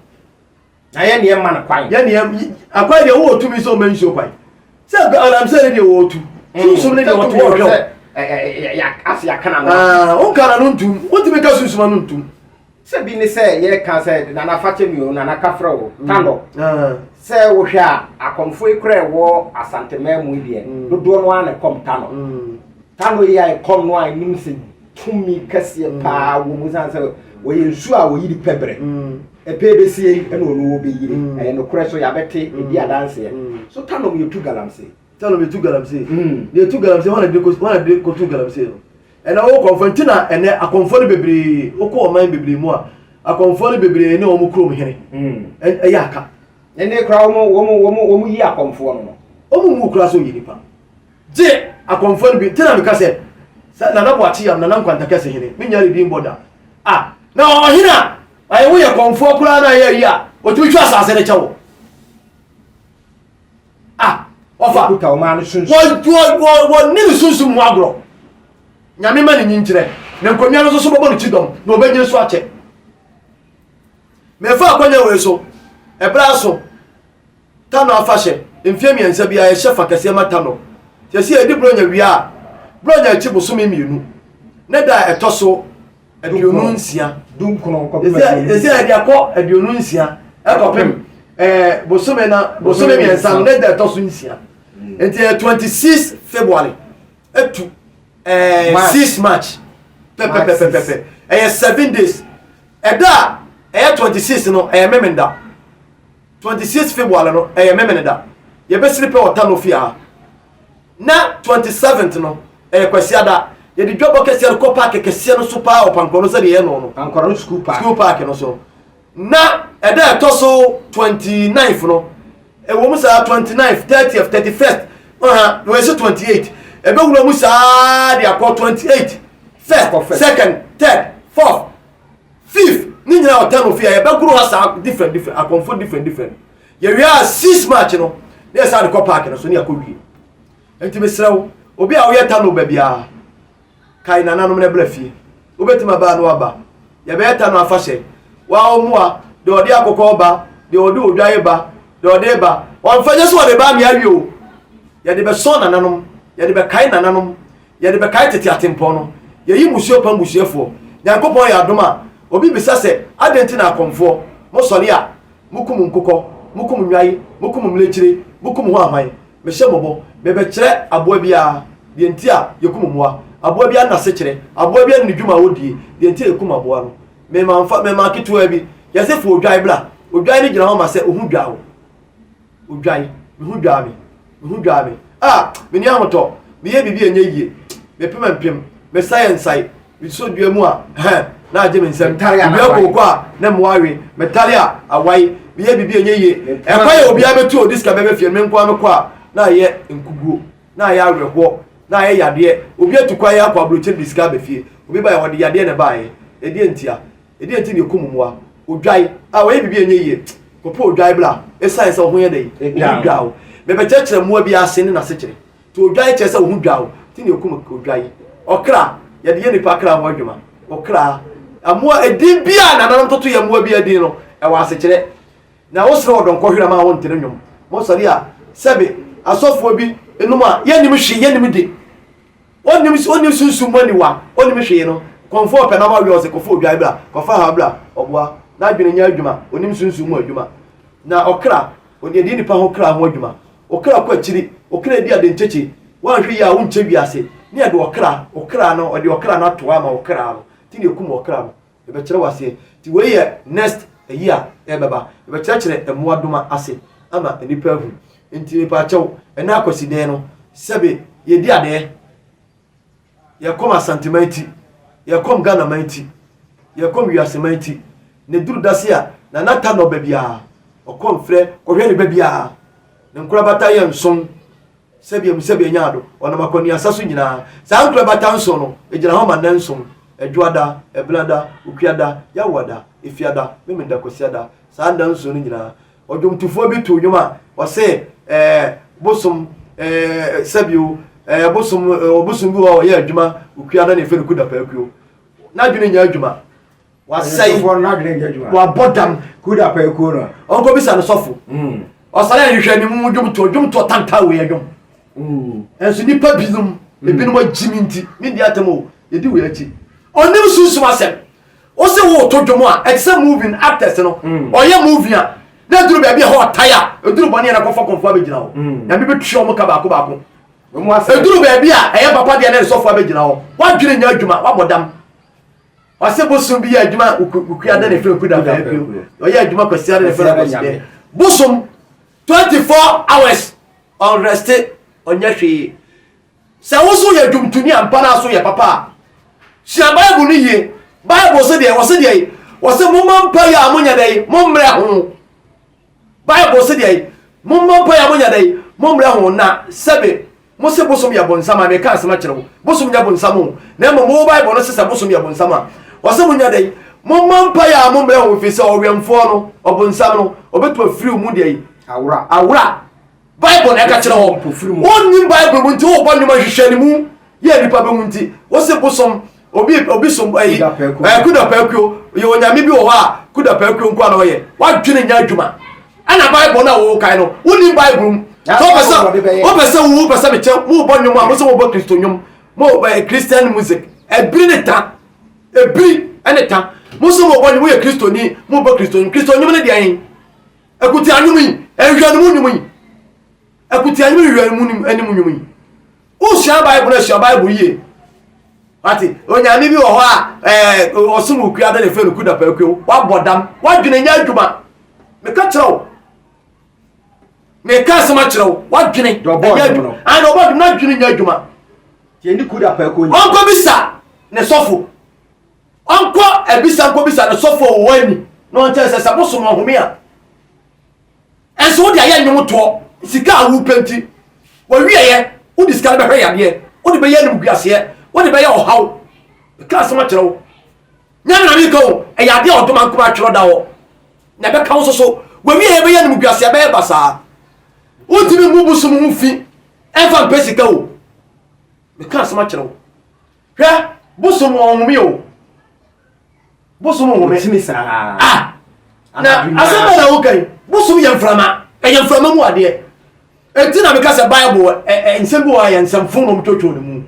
Na yɛn deɛ mma no kwan. Yɛn deɛ akwan deɛ wowɔ tumi sɛ ɔma nsuo kwan. Sɛ galamsey ne deɛ wɔtu. Sunsum ne deɛ wɔto wɔhwɛ wo. Ase aka na no. Wonka na no ntum. Wontumi ka sunsum ano ntum. Sɛ bi ne sɛ yɛka sɛ nana fakyɛ mi o nana kafrɛ o tanɔ. Sɛ wohwɛ a akɔmfoɔ yi koraa ɛwɔ Asanteman mu yi deɛ dodoɔ no ara na ɛkɔm tanɔ. Tanɔ yi a ɛkɔm no a ɛnim sɛ tumi kɛseɛ paa wɔ mu sane sɛ wɔyɛ nsuo a wɔyiri pɛ berɛ. Ɛpɛ bɛsie ɛna ɔno wɔbɛyiri. Ɛyɛ nokorɛ so yɛabɛte ɛdi adanseɛ. So tanom yɛtu galamsey. Tanom yɛtu galamsey. Deɛ yɛtu galamsey hwan na de hwan na de kɔtu galamsey no? Ɛnɛ wokɔ kɔmfoɔ nti na ɛnɛ akɔmfoɔ no bebree wokɔ ɔman bebree mu a akɔmfoɔ no bebree ne wɔn kurom hene ɛyɛ aka. Ɛnɛ koraa wɔn wɔn wɔn wɔn yi akɔmfoɔ no no. Wɔn mu koraa sɛ ɔyɛ nipa. Gye akɔmfoɔ no bi nti na meka sɛ sɛ Nana Boakye Yam Nana Nkwanta Kɛse hene menya ne din bɔ da a na ɔhene a ayɛ woyɛ kɔmfoɔ koraa na ayɛ ayi a ɔtumi twa asase no kyɛ wo a ɔfa wɔne ne sunsum ho agorɔ nyame ma ne nyinkyerɛ na nkonnwa no nso so bɛbɔ ne kyidɔm na ɔbɛnyini so akyɛ mefa akwanya wei so ɛberɛ aso Tanɔ afahyɛ, mfeɛ mmiɛnsa biara yɛhyɛ fa kɛseɛ ma Tanɔ. Seesei yɛdi Buronya wie a, Buronya akyi bosome mmienu, ne da a ɛtɔ so 26. Seesei yɛde akɔ 26 ɛkɔpem ɛɛ bosome na bosome mmiɛnsa no ne da ɛtɔ so nsia. Nti ɛyɛ 26 February etu ɛɛ 6 March pɛpɛpɛpɛpɛ ɛyɛ 7 days. Ɛda a ɛyɛ 26 no ɛyɛ Memenda. 26 February no ɛyɛ Memeneda. Yɛbɛsiri pɛ wɔ Tano fie ha. Na 27th no ɛyɛ Kwasiada. Yɛde dwabɔ kɛseɛ no kɔ park kɛseɛ no so paa wɔ Pankorɔ no sɛdeɛ yɛyɛ no no. Pankorɔ no school park. School park no so. Na ɛda ɛtɔ so 29th no ɛwɔ mu saa 29th, 30th, 31st, ɔha na wɔyɛ 28. Ɛbɛwura mu saa de akɔ 28, 1st, 2nd, 3rd, 4th, 5th ne nyinaa. tena ɔtɛn no fie a yɛbɛgoro ha saa different different akɔmfo different different. Yɛwie a 6 March no na yɛsan de kɔ park no so ne yɛakɔ wie. Nti mesrɛ wo, obi a woyɛ tano ba biara, kae nananom na bra fie. Wobɛtumi aba a na waba. Yɛbɛyɛ tano afahyɛ. Wa ɔmmoa, deɛ ɔde akokɔ ba, deɛ ɔde odwan ba, deɛ ɔde ba. Ɔmfa nyɛ sɛ ɔde ba amea awie o. Yɛde bɛsɔn nananom, yɛde bɛkae nananom, yɛde bɛkae tete atempɔn no. Yɛyi mmusuo pam mmusuafoɔ. Nyankopɔn yɛ adom a, obi bisa sɛ, adɛn nti na akɔmfoɔ, mosɔre a, mokum nkokɔ, mokum nnwan, mokum mmirekyire, mokum ho ahwan? Mehyɛ mo bɔ, mebɛkyerɛ aboa biara deɛ nti a yɛkum mmoa, aboa biara ne n'asekyerɛ, aboa biara ne ne dwuma a ɔdie, deɛ nti a yɛkum aboa no. Mema mfa, mema ketewaa bi, yɛse fa odwan bra. Odwan no gyina hɔ ma sɛ ohu dwa wo. Odwan, me ho dwaa me, me ho dwaa me. Ah, menni ahotɔ, meyɛ biribi a ɛnyɛ yie, mepem mpem, mesae nsae, Mesɔ dua mu a, hɛn, na agye me nsam. Dua kooko a, na mmoa awe. Metare a, awae. Meyɛ biribi a ɛnyɛ yie. Ɛkwan a obiara bɛtu a ɔde sika bɛba fie no, me nko ara mekɔ a, na ayɛ nkuguo, na ayɛ awerɛhoɔ, na ayɛ yadeɛ. Obi atu kwan akɔ aburokyire de sika aba fie. Obi baeɛ, ɔde yadeɛ na ɛbaeɛ. Ɛdeɛn ntia? Ɛdeɛn nti na yɛkum mmoa? Odwae a, ɔyɛ biribi a ɛnyɛ yie. Kɔpɛ odwae bra. Ɛsiane sɛ wo ho yɛ dɛn? Wo ho dwa wo. Mebɛkyerɛkyerɛ mmoa bi ase ne n'asekyerɛ. Nti odwan kyerɛ sɛ wo ho dwa wo, nti na yɛkum odwan. Ɔkra, yɛde yɛ nipa kra ho adwuma. Ɔkra, mmoa, edin bi a nananom toto yɛ mmoa bi adin no, ɛwɔ asekyerɛ. Na wosrɛ ɔdɔnkɔ hwere ma wonte ne nnwom. Mosɔre a, sɛbe asɔfoɔ bi nom a yɛnnim hwee, yɛnnim de. Ɔnnim, ɔnnim sunsum mu aniwa, ɔnnim hwee no. Kɔmfoɔ ɔpɛ nam awe ɔse kɔfa odwan bra, kɔfa ha bra, ɔboa. N'adwene nyɛ adwuma, ɔnnim sunsum mu adwuma. Na ɔkra, ɔde yɛ nipa ho kra ho adwuma. Ɔkra kɔ akyiri, ɔkra di ade nkyekye, woanhwɛ yie a wonkyɛ wiase, ne yɛde ɔkra, ɔkra no, ɔde ɔkra no ato hɔ ama ɔkra no, nti na yɛkum ɔkra no, yɛbɛkyerɛ wo aseɛ, nti wei yɛ next ayi a ɛbɛba, yɛbɛkyerɛkyerɛ mmoadoma ase ama nnipa ahu, nti mepaakyɛw, ɛnɛ akwasidɛn no, sɛbe yɛdi adeɛ. Yɛkɔm Asanteman ti, yɛkɔm Ghanaman ti, yɛkɔm wiaseman ti. Na eduru dase a, Nana ta nɔ baabiara. Ɔkɔ mfrɛ kɔhwɛ ne ba biara. Ne nkorabata yɛ nson, sɛbea mu sɛbea nya ado. Ɔnam akwannuasa so nyinaa. Saa nkorabata nson no, egyina hɔ ma nna nson, Ɛdwoada, Ɛbenada, Okuada, Yawoada, Efiada, Memenda, Kwasiada. Saa nna nson no nyinaa, Ɔdwomtofoɔ bi too nnwom a ɔse ɛɛ bosom ɛɛ sɛbio ɛɛ bosom ɔbosom bi wɔ hɔ ɔyɛ adwuma okua na ne fɛ no kuda paakuo n'adwene nyɛ adwuma wasɛe wabɔ dam kuda paakuo no ɔnkɔ bisa no sɔfo mm. ɔsare ahwehwɛ ne mu dwomtoɔ dwomtoɔ tantan wei adwom mm. ɛnso nipa binom mm. ebinom agyimi nti mendi atɛm o yɛdi wei akyi ɔnim sunsum asɛm Wo se woreto dwom a, ɛte sɛ movie actors no. Mm. Ɔyɛ movie a, na eduru baabi a hɔ ɔtae a, eduru bɔne a na kɔfa kɔnfo abɛgyina hɔ. Mm. Nyame bɛtua wɔn ka baako baako. Eduru baabi a ɛyɛ papa deɛ na nsɔfo abɛgyina hɔ. Wadwene nyɛ adwuma, wabɔ dam. Ɔse bosom bi yɛ adwuma okua dɛ ne fɛ okuda fɛ ɔyɛ adwuma kwasia dɛ ne fɛ kwasia. Bosom 24 hours ɔnrɛste ɔnyɛ hwee. Sɛ wo nso woyɛ dwomtoni ampa na so yɛ papa a, sua Bible no yie. Bible se deɛ, wɔse deɛ, wɔse momma mpaeɛ a monyɛ dɛn, mommrɛ ho. Bible se deɛ, momma mpaeɛ a monyɛ dɛn, mommrɛ ho. Na sɛbe, mo se bosom yɛ bonsam a, meka asɛm akyerɛ wo, bosom nyɛ bonsam o, na mmom wo Bible no se sɛ bosom yɛ bonsam a, wɔse monyɛ dɛn, momma mpaeɛ a mommrɛ ho, ɛfiri sɛ ɔwɛmfoɔ no, ɔbonsam no, ɔbɛtu afiri wo mu deɛ, awora. Awora. Bible na ɛka kyerɛ hɔ. Wonnim Bible mu nti wobɔ nnwom nhwehwɛ ne mu yɛ nipa bɛhu nti wose bosom obi obi som ayi ɛɛ kuda pɛkuo yɛ onyame bi wɔ hɔ a kuda pɛkuo nko na ɔyɛ wadwene nyɛ adwuma ɛna Bible na wɔwɔ kan no wonnim Bible mu sɛ wopɛ sɛ wopɛ sɛ wo wopɛ sɛ mekyɛ mo bɔ nnwom a mo sɛ mobɔ Kristo nnwom mo bɔ Christian music ɛbiri ne ta ɛbiri ɛne ta mo sɛ mobɔ nnwom woyɛ Kristoni mo bɔ Kristo nnwom Kristo nnwom ne deɛ ɛn Akutia nnwom yi, nhwɛanimu nnwom yi. Akutia nnwom nhwɛanimu anim nnwom yi. Wosua Bible na sua Bible yie. Wate, onyame bi wɔ hɔ a ɛɛ ɔsom okua de ne fɛ no kuda pɛkuo. Wabɔ dam, wadwene nyɛ adwuma. Meka kyerɛ wo. Meka asɛm akyerɛ wo. Wadwene nyɛ adwuma. Ana ɔbɔ dwom na adwene nyɛ adwuma. Ɔnkɔ bisa ne sɔfo. Ɔnkɔ abisa nkɔbisa ne sɔfo a ɔwɔ ani na ɔnkyerɛ sɛ sɛ bosom ɔhome a ɛnso wode ayɛ nnwom toɔ sika a wopɛ nti wɔwieɛ wode sika no bɛhwɛ yadeɛ wode bɛyɛ animguaseɛ wode bɛyɛ ɔhaw ɛka asɛm akyerɛ wo. Nyame na meka o, ɛyɛ adeɛ a ɔdoma nkoma atwerɛ da hɔ. Na ɛbɛka wo soso. Wawie yɛ bɛyɛ animguaseɛ ɛbɛyɛ basaa. Wontumi mmu bosom ho fi ɛmfa mpɛ sika o. Meka asɛm akyerɛ wo. Hwɛ, bosom ɔnhome o. Bosom nhome. Ɔkyini saa. Ah! Na asɛm bɛn na woka yi? Bosom yɛ mframa. Ɛyɛ mframa mu adeɛ. Enti na meka sɛ Bible ɛ ɛ nsɛm bi wɔ hɔ a yɛ nsɛmfo na wɔtwotwo ne mu.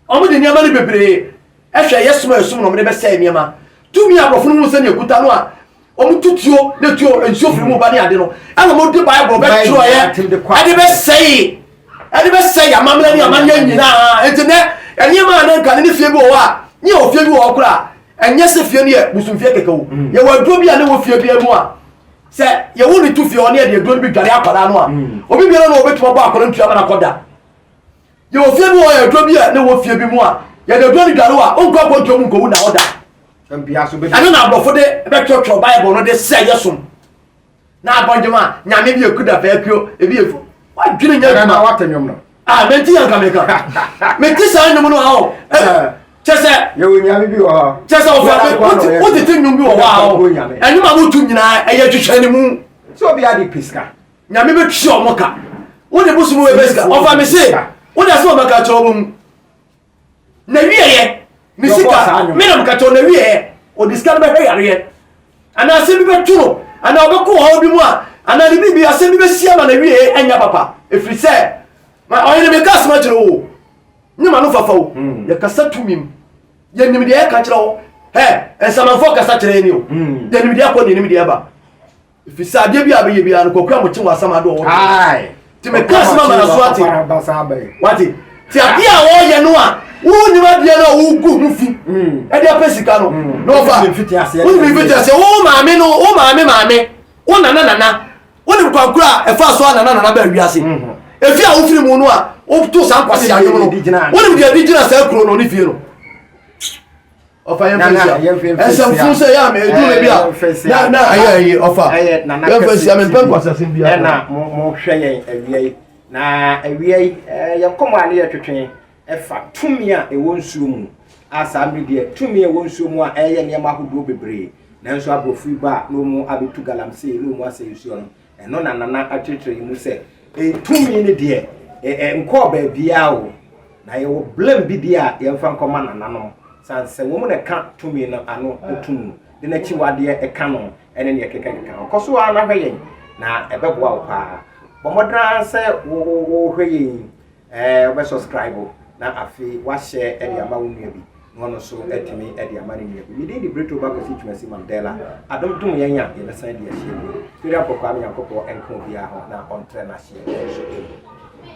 Wɔde nneɛma no bebree hwɛ yɛ som a ɛsom na wɔde bɛsɛe nneɛma. Tumi a aborɔfo no hu sɛnea ɛkuta no a wɔto tuo na tuo nsuo firi mu ba ne ade no ɛna wɔde Bible bɛtwerɛeɛ ɛde bɛsɛe ɛde bɛsɛe amammerɛ ne amanneɛ nyinaa. Enti nɛ nneɛma a na nka ne ne fie bi wɔ hɔ a ne yɛ wɔ fie bi wɔ hɔ koraa ɛnyɛ sɛ fie no yɛ bosomfie kɛkɛ o. Yɛwɔ aduro bi a ne wɔ fie bi mu a sɛ yɛwo ne to fie hɔ ne yɛde aduro no bi dware akwadaa no a mm. obi biara na ɔbɛtumi abɔ akwadaa ntua ma no akɔda yɛwɔ fie bi wɔ yɛ aduro bi a ne wɔ fie bi mu a yɛde aduro no dware a ɔnkɔ akɔntuo mu nkɔwu na ɔda ɛno na aborɔfo de bɛtwerɛtwerɛ bible no de sɛ yɛ som na abɔdwom a nyame bi ɛkuda pɛɛkuo ebi yɛ wadwene nyɛ adwuma wate nnwom no ah menti yɛ nka meka mete saa nnwom no a o eh, kyɛ sɛ yɛwɔ nyame bi wɔ hɔ kyɛ sɛ ɔfa wotete nnwom bi wɔ hɔ a o ɛnwom a wotu nyinaa ɛyɛ twitwa ne mu sɛ obi ade pɛ sika nyame bɛtwi ɔmo ka wode bosom wɔ bɛ sika ɔfa me se wode asɛ ɔmɛka kyerɛ ɔmo mu Na wieɛ ne sika me na meka kyerɛ na wieɛ ɔde sika no bɛhwɛ yareɛ anaa asɛm bi bɛto no anaa ɔbɛkɔ ɔhaw bi mu a anaa ne biribi asɛm bi bɛsi ama na wieɛ ɛnyɛ papa ɛfiri sɛ ma ɔhene meka asɛm akyerɛ wo ne ma no fafa o hmm. yɛkasa tumi mu yɛnim deɛ ɛka kyerɛ wo ɛ nsamanfoɔ kasa kyerɛ yɛni o hmm. yɛnim deɛ ɛkɔ ne yɛnim deɛ ɛba Ɛfiri sɛ adeɛ bi a bɛyɛ biara no kɔkura mo kye wɔ asɛm ado ɔwɔ nti meka asɛm ama no so ate wate nti adeɛ a wɔyɛ no a wonim adeɛ no a wogu ho fi mm. ɛde apɛ sika no mm. na ɔfa wonim mfiti aseɛ wo maame no wo maame maame wo nana nana wonim kwankoro a ɛfa so a nana nana baa wiase mm-hmm. efi a wofiri mu no a woto saa nkwasi adwom no wonim deɛ ɛde gyina saa kuro no ne fie no ɔfa yɛn fɛ nsia ɛsɛm fun sɛ yɛ ama edu baabi a na na ayɛ ayi ɔfa yɛn fɛ nsia mɛ mpɛ nkwasasɛm bi akɔ. Ɛna mo mo hwɛ yɛn awia yi na awia yi ɛɛ yɛn kɔmɔ a ne yɛ twetwe ɛfa tumi a ɛwɔ nsuo mu a saa mmiri deɛ tumi a ɛwɔ nsuo mu a ɛyɛ nneɛma ahodoɔ bebree nanso aborɔfo yi ba a na wɔn abɛtu galamsey na wɔn asɛ nsuo no Ɛno na Nana akyerɛkyerɛ yi mu sɛ, tumi no deɛ, ɛnkɔɔ baabiara o, na yɛwɔ blame bi deɛ a yɛmfa nkɔma nananom, sane sɛ wɔn na ɛka tumi no ano tum, de n'akyiwadeɛ ɛka no ne deɛ ɛkekakeka ho. Kɔ so ara na hwɛ yɛn, na ɛbɛboa wo paa. Bɔ mmɔden ara sɛ wohwɛ yɛn yi, Ɛɛ wobɛ subscribe na afei wahyɛ de ama wo nua bi na ɔno nso atumi de ama ne nua bi. Me din de Brito Ba Kwasi Twumasi Mandela. Adom dom yɛn a yɛbɛsan de ahyia bio. Twere Ampɔ Kwame Nyankopɔn nka obiara ho na ɔntrɛ n'ahyeɛ nso mu.